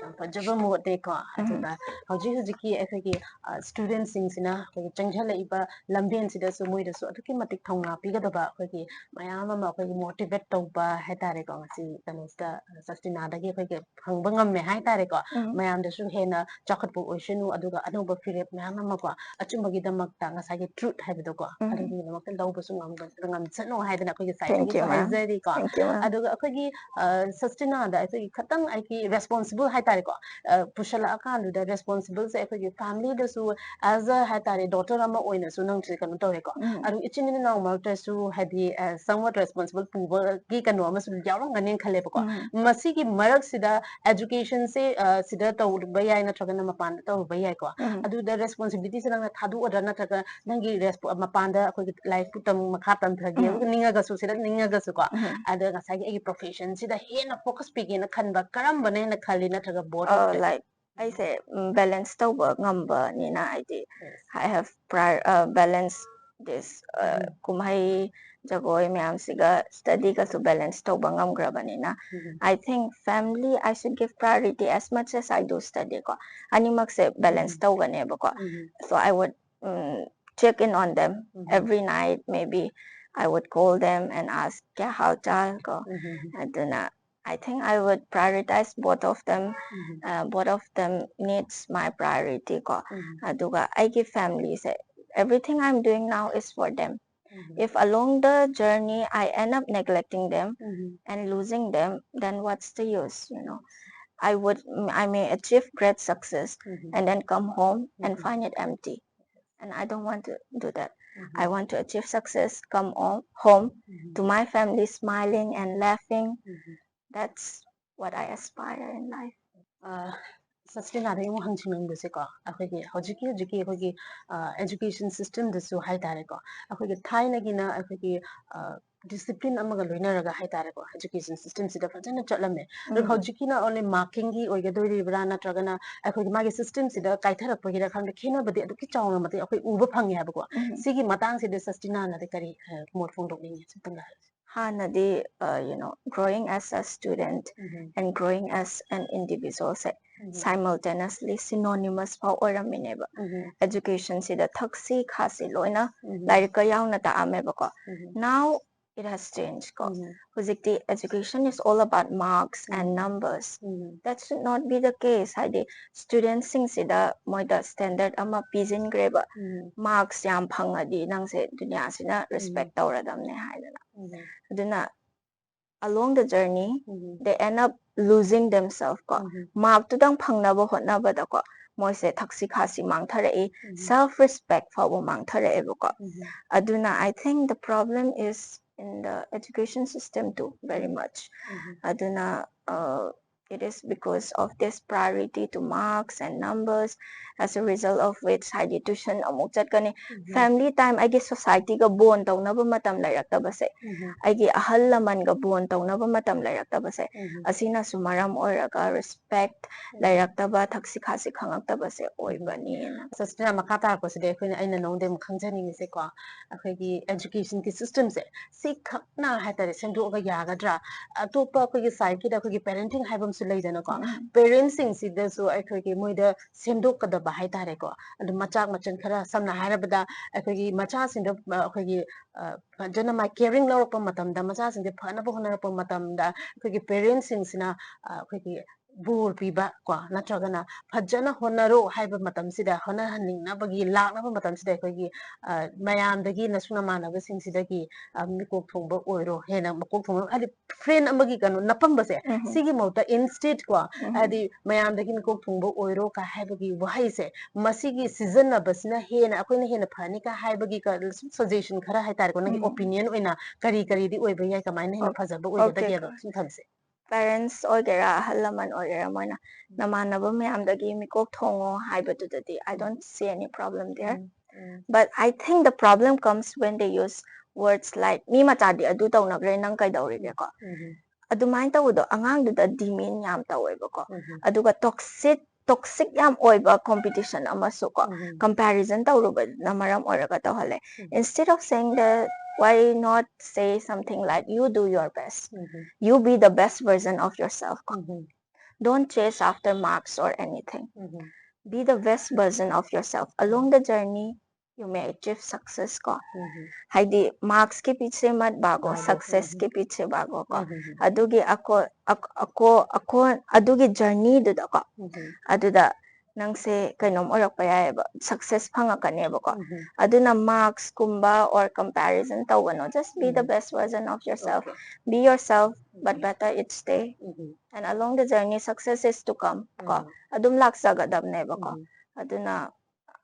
ꯌꯥꯝ ꯐꯖꯕ ꯃꯣꯠꯅꯦꯀꯣ꯫ ꯑꯗꯨꯒ ꯍꯧꯖꯤꯛ ꯍꯧꯖꯤꯛꯀꯤ ꯑꯩꯈꯣꯏꯒꯤ, ꯑ, studentꯁꯤꯡꯁꯤꯅ ꯑꯩꯈꯣꯏꯒꯤ ꯆꯪꯁꯤꯜꯂꯛꯏꯕ ꯂꯝꯕꯦꯟꯁꯤꯗꯁꯨ ꯃꯣꯏꯗꯁꯨ ꯑꯗꯨꯛꯀꯤ ꯃꯇꯤꯛ ꯊꯧꯅꯥ ꯄꯤꯒꯗꯕ ꯑꯩꯈꯣꯏꯒꯤ ꯃꯌꯥꯝ ꯑꯃ ꯑꯩꯈꯣꯏꯒꯤ motivate ꯇꯧꯕ ꯍꯥꯏꯇꯥꯔꯦꯀꯣ꯫ ꯉꯁꯤ ꯀꯩꯅꯣꯁꯤꯗ, ꯑ, ꯁꯁꯇꯤꯅꯥꯗꯒꯤ ꯑꯩꯈꯣꯏꯒꯤ ꯐꯪꯕ ꯉꯝꯃꯦ ꯍꯥꯏꯇꯥꯔꯦꯀꯣ꯫ ꯎꯝ. ꯃꯌꯥꯝꯗꯁꯨ ꯍꯦꯟꯅ ꯆꯥꯎꯈꯠꯄ ꯑꯣꯏꯁꯅꯨ, ꯑꯗꯨꯒ ꯑꯅꯧꯕ ꯐꯤꯔꯦꯞ ꯃꯌꯥꯝ ꯑꯃꯀꯣ, ꯑꯆꯨꯝꯕꯒꯤꯗꯃꯛꯇ ꯉꯁꯥꯏꯒꯤ truth ꯍꯥꯏꯕꯗꯣꯀꯣ, ꯎꯝ. ꯑꯗꯨꯒꯤꯗꯃꯛꯇ ꯂꯧꯕꯁꯨ ꯉꯝꯕ-, ꯉꯝꯁꯅꯨ ꯍꯥꯏꯗꯅ ꯑꯩꯈꯣꯏꯒꯤ Thank you, sideꯇꯒꯤꯁꯨ ma'am. ꯍꯥꯏꯖꯔꯤꯀꯣ꯫ Thank you, ma'am. ꯑꯗꯨꯒ ꯑꯩꯈꯣꯏꯒꯤ, ꯑ, ꯁꯁꯇꯤꯅꯥꯗ ꯑꯩꯈꯣꯏꯒꯤ ꯈꯇꯪ ꯑꯩꯒꯤ responsible ꯍꯥꯏꯇꯥꯔꯦꯀꯣ, ꯑ, ꯄꯨꯁꯜꯂꯛꯑꯀꯥꯟꯗꯨꯗ responsibleꯁꯦ ꯑꯩꯈꯣꯏꯒꯤ familyꯗꯁꯨ as a ꯍꯥꯏꯇꯥꯔꯦ, daughter ꯑꯃ ꯑꯣꯏꯅꯁꯨ ꯅꯪꯁꯦ ꯀꯩꯅꯣ ꯇꯧꯔꯦꯀꯣ꯫ ꯎꯝ. ꯑꯗꯨ ꯏꯆꯤꯟ ꯏꯅꯥꯎ ꯃꯔꯛꯇꯁꯨ ꯍꯥꯏꯗꯤ, ꯑ, somewhat responsible ꯄꯨꯕꯒꯤ ꯀꯩꯅꯣ ꯑꯃꯁꯨ ꯌꯥꯎꯔꯝꯒꯅꯤ ꯈꯜꯂꯦꯕꯀꯣ꯫ ꯎꯝ. ꯃꯁꯤꯒꯤ ꯃꯔꯛꯁꯤꯗ educationꯁꯦ, ꯑ, ꯁꯤꯗ ꯇꯧꯔꯨꯕ ꯌꯥꯏ ꯅꯠꯇ꯭ꯔꯒꯅ ꯃꯄꯥꯟꯗ ꯇꯧꯔꯨꯕ ꯌꯥꯏꯀꯣ꯫ ꯎꯝ. ꯑꯗꯨꯗ responsibilityꯁꯦ ꯅꯪꯅ ꯊꯥꯗꯣꯛꯑꯗ꯭ꯔꯥ ꯅꯠꯇ꯭ꯔꯒ ꯅꯪꯒꯤ resp-, ꯃꯄꯥꯟꯗ ꯑꯩꯈꯣꯏꯒꯤ ꯂꯥꯏꯔꯤꯛꯄꯨ ꯇꯝ-, ꯃꯈꯥ ꯇꯝꯊꯒꯦ ꯎꯝ. ꯅꯤꯡꯉꯒꯁꯨ, ꯁꯤꯗ ꯅꯤꯡꯉꯒꯁꯨꯀꯣ, ꯎꯝ. ꯑꯗ ꯉꯁꯥꯏꯒꯤ ꯑꯩꯒꯤ professionꯁꯤꯗ ꯍꯦꯟꯅ focus ꯄꯤꯒꯦꯅ ꯈꯟꯕ ꯀꯔꯝꯕꯅ ꯍꯦꯟꯅ ꯈꯜꯂꯤ ꯅꯠꯇ꯭ꯔꯒ both ꯑ, of them? Like, ꯑꯩꯁꯦ, ꯎꯝ, balance ꯇꯧꯕ ꯉꯝꯕꯅꯤꯅ, ꯍꯥꯏꯗꯤ, Yes. I have prior, uh, balance this, uh, Mhm. ꯀꯨꯝꯍꯩ, ꯖꯒꯣꯏ ꯃꯌꯥꯝꯁꯤꯒ studyꯒꯁꯨ balance ꯇꯧꯕ ꯉꯝꯈ꯭ꯔꯕꯅꯤꯅ, Mhm. I think family I should give priority as much as I do study ꯀꯣ꯫ ꯑꯅꯤꯃꯛꯁꯦ balance Mhm. ꯇꯧꯒꯅꯦꯕꯀꯣ. Mhm. So I would, um, check in on them Mhm. every night, maybe I would call them and ask क्या हाल चाल ꯀꯣ꯫ Mhm. ꯑꯗꯨꯅ I think I would prioritize both of them. Mhm. Uh, both of them needs my priority ꯀꯣ꯫ Mhm. ꯑꯗꯨꯒ ꯑꯩꯒꯤ familyꯁꯦ, everything I'm doing now is for them. Mhm. If along the journey I end up neglecting them Mhm. and losing them, then what's the use, you know? I would, I may achieve great success and then come home and find it empty. And I don't want to do that. I want to achieve success, come home, home to my family smiling and laughing. That's what I aspire in life. ꯁꯁꯇꯤꯅꯥꯗ ꯑꯃꯨꯛ ꯍꯪꯖꯅꯤꯡꯕꯁꯦꯀꯣ, ꯑꯩꯈꯣꯏꯒꯤ ꯍꯧꯖꯤꯛꯀꯤ ꯍꯧꯖꯤꯛꯀꯤ ꯑꯩꯈꯣꯏꯒꯤ education system ꯗꯁꯨ ꯍꯥꯏꯇꯥꯔꯦꯀꯣ, ꯑꯩꯈꯣꯏꯒꯤ ꯊꯥꯏꯅꯒꯤꯅ ꯑꯩꯈꯣꯏꯒꯤ discipline ꯑꯃꯒ ꯂꯣꯏꯅꯔꯒ ꯍꯥꯏꯇꯥꯔꯦꯀꯣ, education system ꯁꯤꯗ ꯐꯖꯅ ꯆꯠꯂꯝꯃꯦ꯫ ꯑꯗꯣ ꯍꯧꯖꯤꯛꯀꯤꯅ only marking ꯒꯤ ꯑꯣꯏꯒꯗꯣꯔꯤꯕ꯭ꯔꯥ, ꯅꯠꯇ꯭ꯔꯒꯅ ꯑꯩꯈꯣꯏꯒꯤ ꯃꯥꯒꯤ system ꯁꯤꯗ ꯀꯥꯏꯊꯔꯛꯄꯒꯤꯔ ꯈꯪꯗꯦ, ꯈꯦꯠꯅꯕꯗꯤ ꯑꯗꯨꯛꯀꯤ ꯆꯥꯎꯅ ꯃꯇꯤꯛ ꯑꯩꯈꯣꯏ ꯎꯕ ꯐꯪꯉꯦ ꯍꯥꯏꯕꯀꯣ꯫ ꯁꯤꯒꯤ ꯃꯇꯥꯡꯁꯤꯗ ꯁꯁꯇꯤꯅꯥꯅꯗꯤ ꯀꯔꯤ ꯃꯣꯠ ꯐꯣꯡꯗꯣꯛꯅꯤꯡꯉꯤ? ꯁꯤꯇꯪꯒ ꯍꯥꯏꯔꯁꯤ꯫ ꯍꯥꯟꯅꯗꯤ, you know, growing as a student and growing as an individual say simultaneously synonymous ꯐꯥꯎ ꯑꯣꯏꯔꯝꯃꯤꯅꯦꯕ꯫ Education ꯁꯤꯗ ꯊꯛꯁꯤ ꯈꯥꯁꯤ ꯂꯣꯏꯅ ꯂꯥꯏꯔꯤꯛꯀ ꯌꯥꯎꯅ ꯇꯥꯛꯑꯝꯃꯦꯕꯀꯣ꯫ Now it has changed ꯀꯣ꯫ ꯍꯧꯖꯤꯛꯇꯤ education is all about marks and numbers. That should not be the case. ꯍꯥꯏꯗꯤ student ꯁꯤꯡꯁꯤꯗ ꯃꯣꯏꯗ standard ꯑꯃ ꯄꯤꯁꯤꯟꯈ꯭ꯔꯦꯕ꯫ Marks ꯌꯥꯝ ꯐꯪꯉꯗꯤ ꯅꯪꯁꯦ ꯗꯨꯅꯤꯌꯥꯁꯤꯅ respect ꯇꯧꯔꯗꯝꯅꯦ ꯍꯥꯏꯗꯅ꯫ ꯑꯗꯨꯅ along the journey they end up losing themselves ꯀꯣ꯫ Mark ꯇꯨꯗꯪ ꯐꯪꯅꯕ ꯍꯣꯠꯅꯕꯗꯀꯣ ꯃꯣꯏꯁꯦ ꯊꯛꯁꯤ ꯈꯥꯁꯤ ꯃꯥꯡꯊꯔꯛꯏ, self respect ꯐꯥꯎꯕ ꯃꯥꯡꯊꯔꯛꯑꯦꯕꯀꯣ꯫ ꯑꯗꯨꯅ I think the problem is in the education system too very much. ꯑꯗꯨꯅ it is because of this priority to marks and numbers, as a result of which ꯍꯥꯏꯗꯤ tuition ꯑꯃꯨꯛ ꯆꯠꯀꯅꯤ꯫ Family time, ꯑꯩꯒꯤ society ꯒ bond ꯇꯧꯅꯕ ꯃꯇꯝ ꯂꯩꯔꯛꯇꯕꯁꯦ, ꯑꯩꯒꯤ ꯑꯍꯜ ꯂꯃꯟꯒ bond ꯇꯧꯅꯕ ꯃꯇꯝ ꯂꯩꯔꯛꯇꯕꯁꯦ, ꯑꯁꯤꯅꯁꯨ ꯃꯔꯝ ꯑꯣꯏꯔꯒ respect ꯂꯩꯔꯛꯇꯕ, ꯊꯛꯁꯤ ꯈꯥꯁꯤ ꯈꯪꯉꯛꯇꯕꯁꯦ ꯑꯣꯏꯕꯅꯦꯅ꯫ ꯁꯁꯇꯤꯅꯥ, ꯃꯈꯥ ꯇꯥꯔꯛꯄꯁꯤꯗꯤ ꯑꯩꯈꯣꯏꯅ, ꯑꯩꯅ ꯅꯉꯣꯟꯗ ꯑꯃꯨꯛ ꯈꯪꯖꯅꯤꯡꯉꯤꯁꯦꯀꯣ, ꯑꯩꯈꯣꯏꯒꯤ education ꯒꯤ system ꯁꯦ ꯁꯤꯈꯛꯅ ꯍꯥꯏꯇꯥꯔꯦ ꯁꯦꯝꯗꯣꯛꯑꯒ ꯌꯥꯒꯗ꯭ꯔꯥ? ꯑꯇꯣꯞꯄ ꯑꯩꯈꯣꯏꯒꯤ side ꯀꯤꯗ ꯑꯩꯈꯣꯏꯒꯤ parenting ꯍꯥꯏꯕ ꯑꯃꯁꯨ ꯂꯩꯗꯅꯀꯣ꯫ Parents ꯁꯤꯡꯁꯤꯗꯁꯨ ꯑꯩꯈꯣꯏꯒꯤ ꯃꯣꯏꯗ ꯁꯦꯝꯗꯣꯛꯀꯗꯕ ꯍꯥꯏꯇꯥꯔꯦꯀꯣ꯫ ꯑꯗꯨ ꯃꯆꯥꯛ ꯃꯆꯟ ꯈꯔ, ꯁꯝꯅ ꯍꯥꯏꯔꯕꯗ ꯑꯩꯈꯣꯏꯒꯤ ꯃꯆꯥꯁꯤꯡꯗ ꯑꯩꯈꯣꯏꯒꯤ ꯐꯖꯅ ꯃꯥꯏ caring ꯂꯧꯔꯛꯄ ꯃꯇꯝꯗ, ꯃꯆꯥꯁꯤꯡꯁꯦ ꯐꯅꯕ ꯍꯣꯠꯅꯔꯛꯄ ꯃꯇꯝꯗ ꯑꯩꯈꯣꯏꯒꯤ parents ꯁꯤꯡꯁꯤꯅ ꯑꯩꯈꯣꯏꯒꯤ ꯕꯣꯔ ꯄꯤꯕ ꯀꯣ, ꯅꯠꯇ꯭ꯔꯒꯅ ꯐꯖꯅ ꯍꯣꯠꯅꯔꯣ ꯍꯥꯏꯕ ꯃꯇꯝꯁꯤꯗ, ꯍꯣꯠꯅꯍꯟꯅꯤꯡꯅꯕꯒꯤ ꯂꯥꯛꯅꯕ ꯃꯇꯝꯁꯤꯗ ꯑꯩꯈꯣꯏꯒꯤ, ꯑ, ꯃꯌꯥꯝꯗꯒꯤ, ꯅꯁꯨ ꯅꯃꯥꯟꯅꯕꯁꯤꯡꯁꯤꯗꯒꯤ, ꯑ, ꯃꯤꯀꯣꯛ ꯊꯣꯡꯕ ꯑꯣꯏꯔꯣ, ꯍꯦꯟꯅ ꯃꯀꯣꯛ ꯊꯣꯡꯕ, ꯍꯥꯏꯗꯤ friend ꯑꯃꯒꯤ ꯀꯩꯅꯣ ꯅꯄꯝꯕꯁꯦ, ꯎꯝ꯫ ꯁꯤꯒꯤ ꯃꯍꯨꯠꯇ instead ꯀꯣ, ꯎꯝ꯫ ꯍꯥꯏꯗꯤ ꯃꯌꯥꯝꯗꯒꯤ ꯃꯤꯀꯣꯛ ꯊꯣꯡꯕ ꯑꯣꯏꯔꯣ ꯀ ꯍꯥꯏꯕꯒꯤ ꯋꯥꯍꯩꯁꯦ, ꯃꯁꯤꯒꯤ ꯁꯤꯖꯤꯟꯅꯕꯁꯤꯅ ꯍꯦꯟꯅ, ꯑꯩꯈꯣꯏꯅ ꯍꯦꯟꯅ ꯐꯅꯤ ꯀ ꯍꯥꯏꯕꯒꯤ ꯀ-, ꯁꯨꯝ suggestion ꯈꯔ ꯍꯥꯏꯇꯥꯔꯦꯀꯣ, ꯅꯪꯒꯤ ꯎꯝ꯫ opinion ꯑꯣꯏꯅ ꯀꯔꯤ ꯀꯔꯤꯗꯤ ꯑꯣꯏꯕ ꯌꯥꯏ, ꯀꯃꯥꯏꯅ ꯍꯦꯟꯅ Okay, ꯐꯖꯕ okay, ꯑꯣꯏꯒꯗꯒꯦꯕ okay. ꯁꯨꯝ ꯊꯝꯁꯦ? Parents ꯑꯣꯏꯒꯦꯔꯥ, ꯑꯍꯜ ꯂꯃꯟ ꯑꯣꯏꯒꯦꯔꯥ, ꯃꯣꯏꯅ "ꯅꯃꯥꯟꯅꯕ ꯃꯌꯥꯝꯗꯒꯤ ꯃꯤꯀꯣꯛ ꯊꯣꯡꯉꯣ" ꯍꯥꯏꯕꯗꯨꯗꯗꯤ, I don't see any problem there. Um, um, But I think the problem comes when they use words like, "ꯃꯤ ꯃꯆꯥꯗꯤ ꯑꯗꯨ ꯇꯧꯅꯈ꯭ꯔꯦ, ꯅꯪ ꯀꯩꯗꯧꯔꯤꯒꯦꯀꯣ?" ꯎꯝ, ꯑꯗꯨꯃꯥꯏꯅ ꯇꯧꯕꯗꯣ ꯑꯉꯥꯡꯗꯨꯗ demean ꯌꯥꯝ ꯇꯧꯋꯦꯕꯀꯣ꯫ ꯎꯝ, ꯑꯗꯨꯒ toxic, toxic ꯌꯥꯝ ꯑꯣꯏꯕ competition ꯑꯃꯁꯨ ꯀꯣ, ꯎꯝ, comparison ꯇꯧꯔꯨꯕꯅ ꯃꯔꯝ ꯑꯣꯏꯔꯒ ꯇꯧꯍꯜꯂꯦ꯫ ꯎꯝ, Instead of saying that, why not say something like, "You do your best. Um, You be the best version of yourself" ꯀꯣ꯫ ꯎꯝ, Don't chase after marks or anything. Um, Be the best version of yourself. Along the journey, you may achieve success ꯀꯣ꯫ ꯎꯝ, ꯍꯥꯏꯗꯤ marks ꯀꯤ पीछे मत भागो, भागो, success ꯎꯝ, ꯀꯤ पीछे भागो ꯀꯣ꯫ ꯎꯝ, ꯎꯝ, ꯑꯗꯨꯒꯤ ꯑꯀꯣ-, ꯑꯛ-, ꯑꯀꯣ-, ꯑꯀꯣ-, ꯑꯗꯨꯒꯤ journey ꯗꯨꯗꯀꯣ, ꯎꯝ, ꯑꯗꯨꯗ ꯅꯪꯁꯦ ꯀꯩꯅꯣꯝ ꯑꯣꯏꯔꯛꯄ ꯌꯥꯏꯑꯕ, success ꯐꯪꯉꯛꯀꯅꯦꯕꯀꯣ꯫ ꯎꯝ, ꯑꯗꯨꯅ marks ꯀꯨꯝꯕ or comparison ꯇꯧꯒꯅꯣ, just be the um, best version of yourself. okay, Be yourself, but um, better each day. Um, And along the journey, success is to come ꯀꯣ, ꯎꯝ, ꯑꯗꯨꯝ ꯂꯥꯛꯆꯒꯗꯕꯅꯦꯕꯀꯣ꯫ ꯎꯝ, ꯑꯗꯨꯅ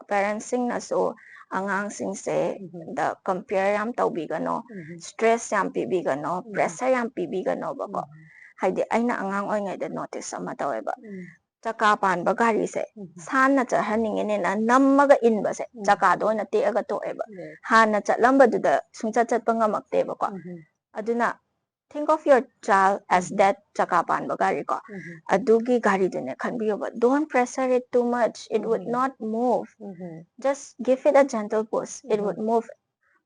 parents ꯁꯤꯡꯅꯁꯨ ꯑꯉꯥꯡꯁꯤꯡꯁꯦ ꯎꯝ, ꯗ compare ꯌꯥꯝ ꯇꯧꯕꯤꯒꯅꯣ, ꯎꯝ, stress ꯌꯥꯝ ꯄꯤꯕꯤꯒꯅꯣ, ꯎꯝ, pressure ꯌꯥꯝ ꯄꯤꯕꯤꯒꯅꯣꯕꯀꯣ꯫ ꯎꯝ, ꯍꯥꯏꯗꯤ ꯑꯩꯅ ꯑꯉꯥꯡ ꯑꯣꯏꯔꯤꯉꯩꯗ notice ꯑꯃ ꯇꯧꯋꯦꯕ, ꯎꯝ, ꯆꯀꯥ ꯄꯥꯟꯕ ꯒꯥꯔꯤꯁꯦ ꯎꯝ, ꯁꯥꯟꯅ ꯆꯠꯍꯟꯅꯤꯡꯉꯤꯅꯦꯅ ꯅꯝꯃꯒ ꯏꯟꯕꯁꯦ ꯎꯝ, ꯆꯀꯥꯗ ꯑꯣꯏꯅ ꯇꯦꯛꯑꯒ ꯇꯣꯛꯑꯦꯕ꯫ ꯌꯦꯁ, ꯍꯥꯟꯅ ꯆꯠꯂꯝꯕꯗꯨꯗ ꯁꯨꯡꯆꯠ ꯆꯠꯄ ꯉꯝꯃꯛꯇꯦꯕꯀꯣ꯫ ꯎꯝ, ꯑꯗꯨꯅ think of your child as um, that ꯆꯀꯥ ꯄꯥꯟꯕ ꯒꯥꯔꯤꯀꯣ꯫ ꯎꯝ, ꯑꯗꯨꯒꯤ ꯒꯥꯔꯤꯗꯨꯅꯦ ꯈꯟꯕꯤꯌꯣꯕ, don't pressure it too much, it would um, not move. Um, Just give it a gentle push, it would um, move.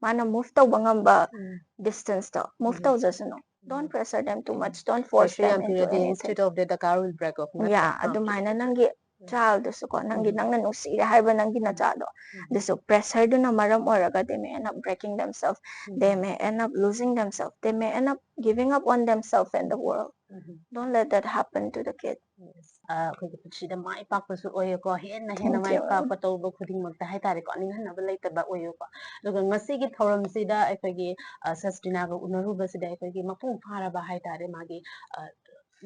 ꯃꯥꯅ move ꯇꯧꯕ ꯉꯝꯕ ꯎꯝ, distance to move um, ꯇꯧꯖꯁꯅꯨ. Don't um, pressure them too um, much, don't force pressure them ꯌꯥꯝ into ꯄꯤꯔꯗꯤ anything. Instead of that, the car will break off, ꯅꯠꯇ꯭ꯔꯥ? Yeah, ꯑꯥ, ꯑꯗꯨꯃꯥꯏꯅ okay, ꯅꯪꯒꯤ ꯎꯝ, child ꯗꯨꯁꯨꯀꯣ, ꯅꯪꯒꯤ, ꯎꯝ, ꯅꯪꯅ ꯅꯨꯡꯁꯤꯔꯦ ꯍꯥꯏꯕ ꯅꯪꯒꯤ ꯎꯝ, ꯅꯆꯥꯗꯣ, ꯎꯝ, ꯑꯗꯨꯁꯨ pressure ꯗꯨꯅ ꯃꯔꯝ ꯑꯣꯏꯔꯒ they may end up breaking themselves, they um, may end up losing themselves, they may end up giving up on themselves and the world. Um, Don't let that happen to the kid. ꯑ, ꯑꯩꯈꯣꯏꯒꯤ ꯄꯨꯟꯁꯤꯗ ꯃꯥꯏ ꯄꯥꯛꯄꯁꯨ ꯑꯣꯏꯌꯨꯀꯣ, ꯍꯦꯟꯅ ꯍꯦꯟꯅ ꯃꯥꯏ ꯄꯥꯛꯄ ꯇꯧꯕ ꯈꯨꯗꯤꯡꯃꯛꯇ ꯍꯥꯏꯇꯥꯔꯦꯀꯣ, ꯅꯤꯡꯍꯟꯅꯕ ꯂꯩꯇꯕ ꯑꯣꯏꯌꯨꯀꯣ꯫ ꯑꯗꯨꯒ ꯉꯁꯤꯒꯤ ꯊꯧꯔꯝꯁꯤꯗ ꯑꯩꯈꯣꯏꯒꯤ, ꯑ, ꯁꯁꯇꯤꯅꯥꯒ ꯎꯅꯔꯨꯕꯁꯤꯗ ꯑꯩꯈꯣꯏꯒꯤ ꯃꯄꯨꯡ ꯐꯥꯔꯕ ꯍꯥꯏꯇꯥꯔꯦ, ꯃꯥꯒꯤ, ꯑ,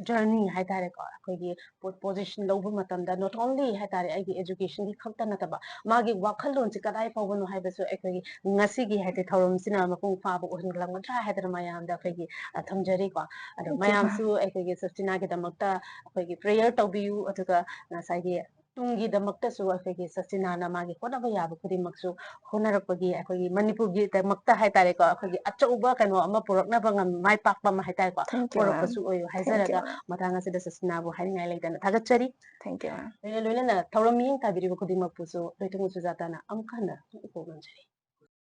ꯖꯔꯅꯤ ꯍꯥꯏꯇꯥꯔꯦꯀꯣ, ꯑꯩꯈꯣꯏꯒꯤ ꯄꯣ-, ꯄꯣꯖꯤꯁꯟ ꯂꯧꯕ ꯃꯇꯝꯗ not only ꯍꯥꯏꯇꯥꯔꯦ ꯑꯩꯒꯤ ꯑꯦꯖꯨꯀꯦꯁꯟꯒꯤ ꯈꯛꯇ ꯅꯠꯇꯕ, ꯃꯥꯒꯤ ꯋꯥꯈꯜꯂꯣꯟꯁꯤ ꯀꯗꯥꯏ ꯐꯥꯎꯕꯅꯣ ꯍꯥꯏꯕꯁꯨ ꯑꯩꯈꯣꯏꯒꯤ ꯉꯁꯤꯒꯤ ꯍꯥꯏꯗꯤ ꯊꯧꯔꯝꯁꯤꯅ ꯃꯄꯨꯡ ꯐꯥꯕ ꯑꯣꯏꯍꯜꯂꯝꯒꯗ꯭ꯔꯥ ꯍꯥꯏꯗꯅ ꯃꯌꯥꯝꯗ ꯑꯩꯈꯣꯏꯒꯤ, ꯑ, ꯊꯝꯖꯔꯤꯀꯣ꯫ ꯑꯗꯣ ꯃꯌꯥꯝꯁꯨ ꯑꯩꯈꯣꯏꯒꯤ ꯁꯁꯇꯤꯅꯥꯒꯤꯗꯃꯛꯇ ꯑꯩꯈꯣꯏꯒꯤ ꯄ꯭ꯔꯦꯌꯔ ꯇꯧꯕꯤꯌꯨ, ꯑꯗꯨꯒ ꯉꯁꯥꯏꯒꯤ ꯇꯨꯡꯒꯤꯗꯃꯛꯇꯁꯨ ꯑꯩꯈꯣꯏꯒꯤ ꯁꯁꯇꯤꯅꯥꯅ ꯃꯥꯒꯤ ꯍꯣꯠꯅꯕ ꯌꯥꯕ ꯈꯨꯗꯤꯡꯃꯛꯁꯨ ꯍꯣꯠꯅꯔꯛꯄꯒꯤ ꯑꯩꯈꯣꯏꯒꯤ ꯃꯅꯤꯄꯨꯔꯒꯤꯗꯃꯛꯇ ꯍꯥꯏꯇꯥꯔꯦꯀꯣ, ꯑꯩꯈꯣꯏꯒꯤ ꯑꯆꯧꯕ ꯀꯩꯅꯣ ꯑꯃ ꯄꯨꯔꯛꯅꯕ ꯉꯝ-, ꯃꯥꯏ ꯄꯥꯛꯄ ꯑꯃ ꯍꯥꯏꯇꯥꯔꯦꯀꯣ, Thank you, ma'am. ꯄꯨꯔꯛꯄꯁꯨ ꯑꯣꯏꯌꯨ ꯍꯥꯏꯖꯔꯒ, ꯃꯊꯪ ꯑꯁꯤꯗ ꯁꯁꯇꯤꯅꯥꯕꯨ ꯍꯥꯏꯅꯤꯡꯉꯥꯏ ꯂꯩꯇꯅ ꯊꯥꯒꯠꯆꯔꯤ꯫ Thank you, ma'am. ꯂꯣꯏꯅ ꯂꯣꯏꯅꯅ ꯊꯧꯔꯝ ꯃꯤꯠꯌꯦꯡ ꯇꯥꯕꯤꯔꯤꯕ ꯈꯨꯗꯤꯡꯃꯛꯄꯨꯁꯨ ꯂꯣꯏꯇꯣꯡ ꯁꯨꯖꯥꯇꯥꯅ ꯑꯃꯨꯛ ꯍꯟꯅ ꯏꯀꯣꯛ ꯅꯣꯟꯖꯔꯤ꯫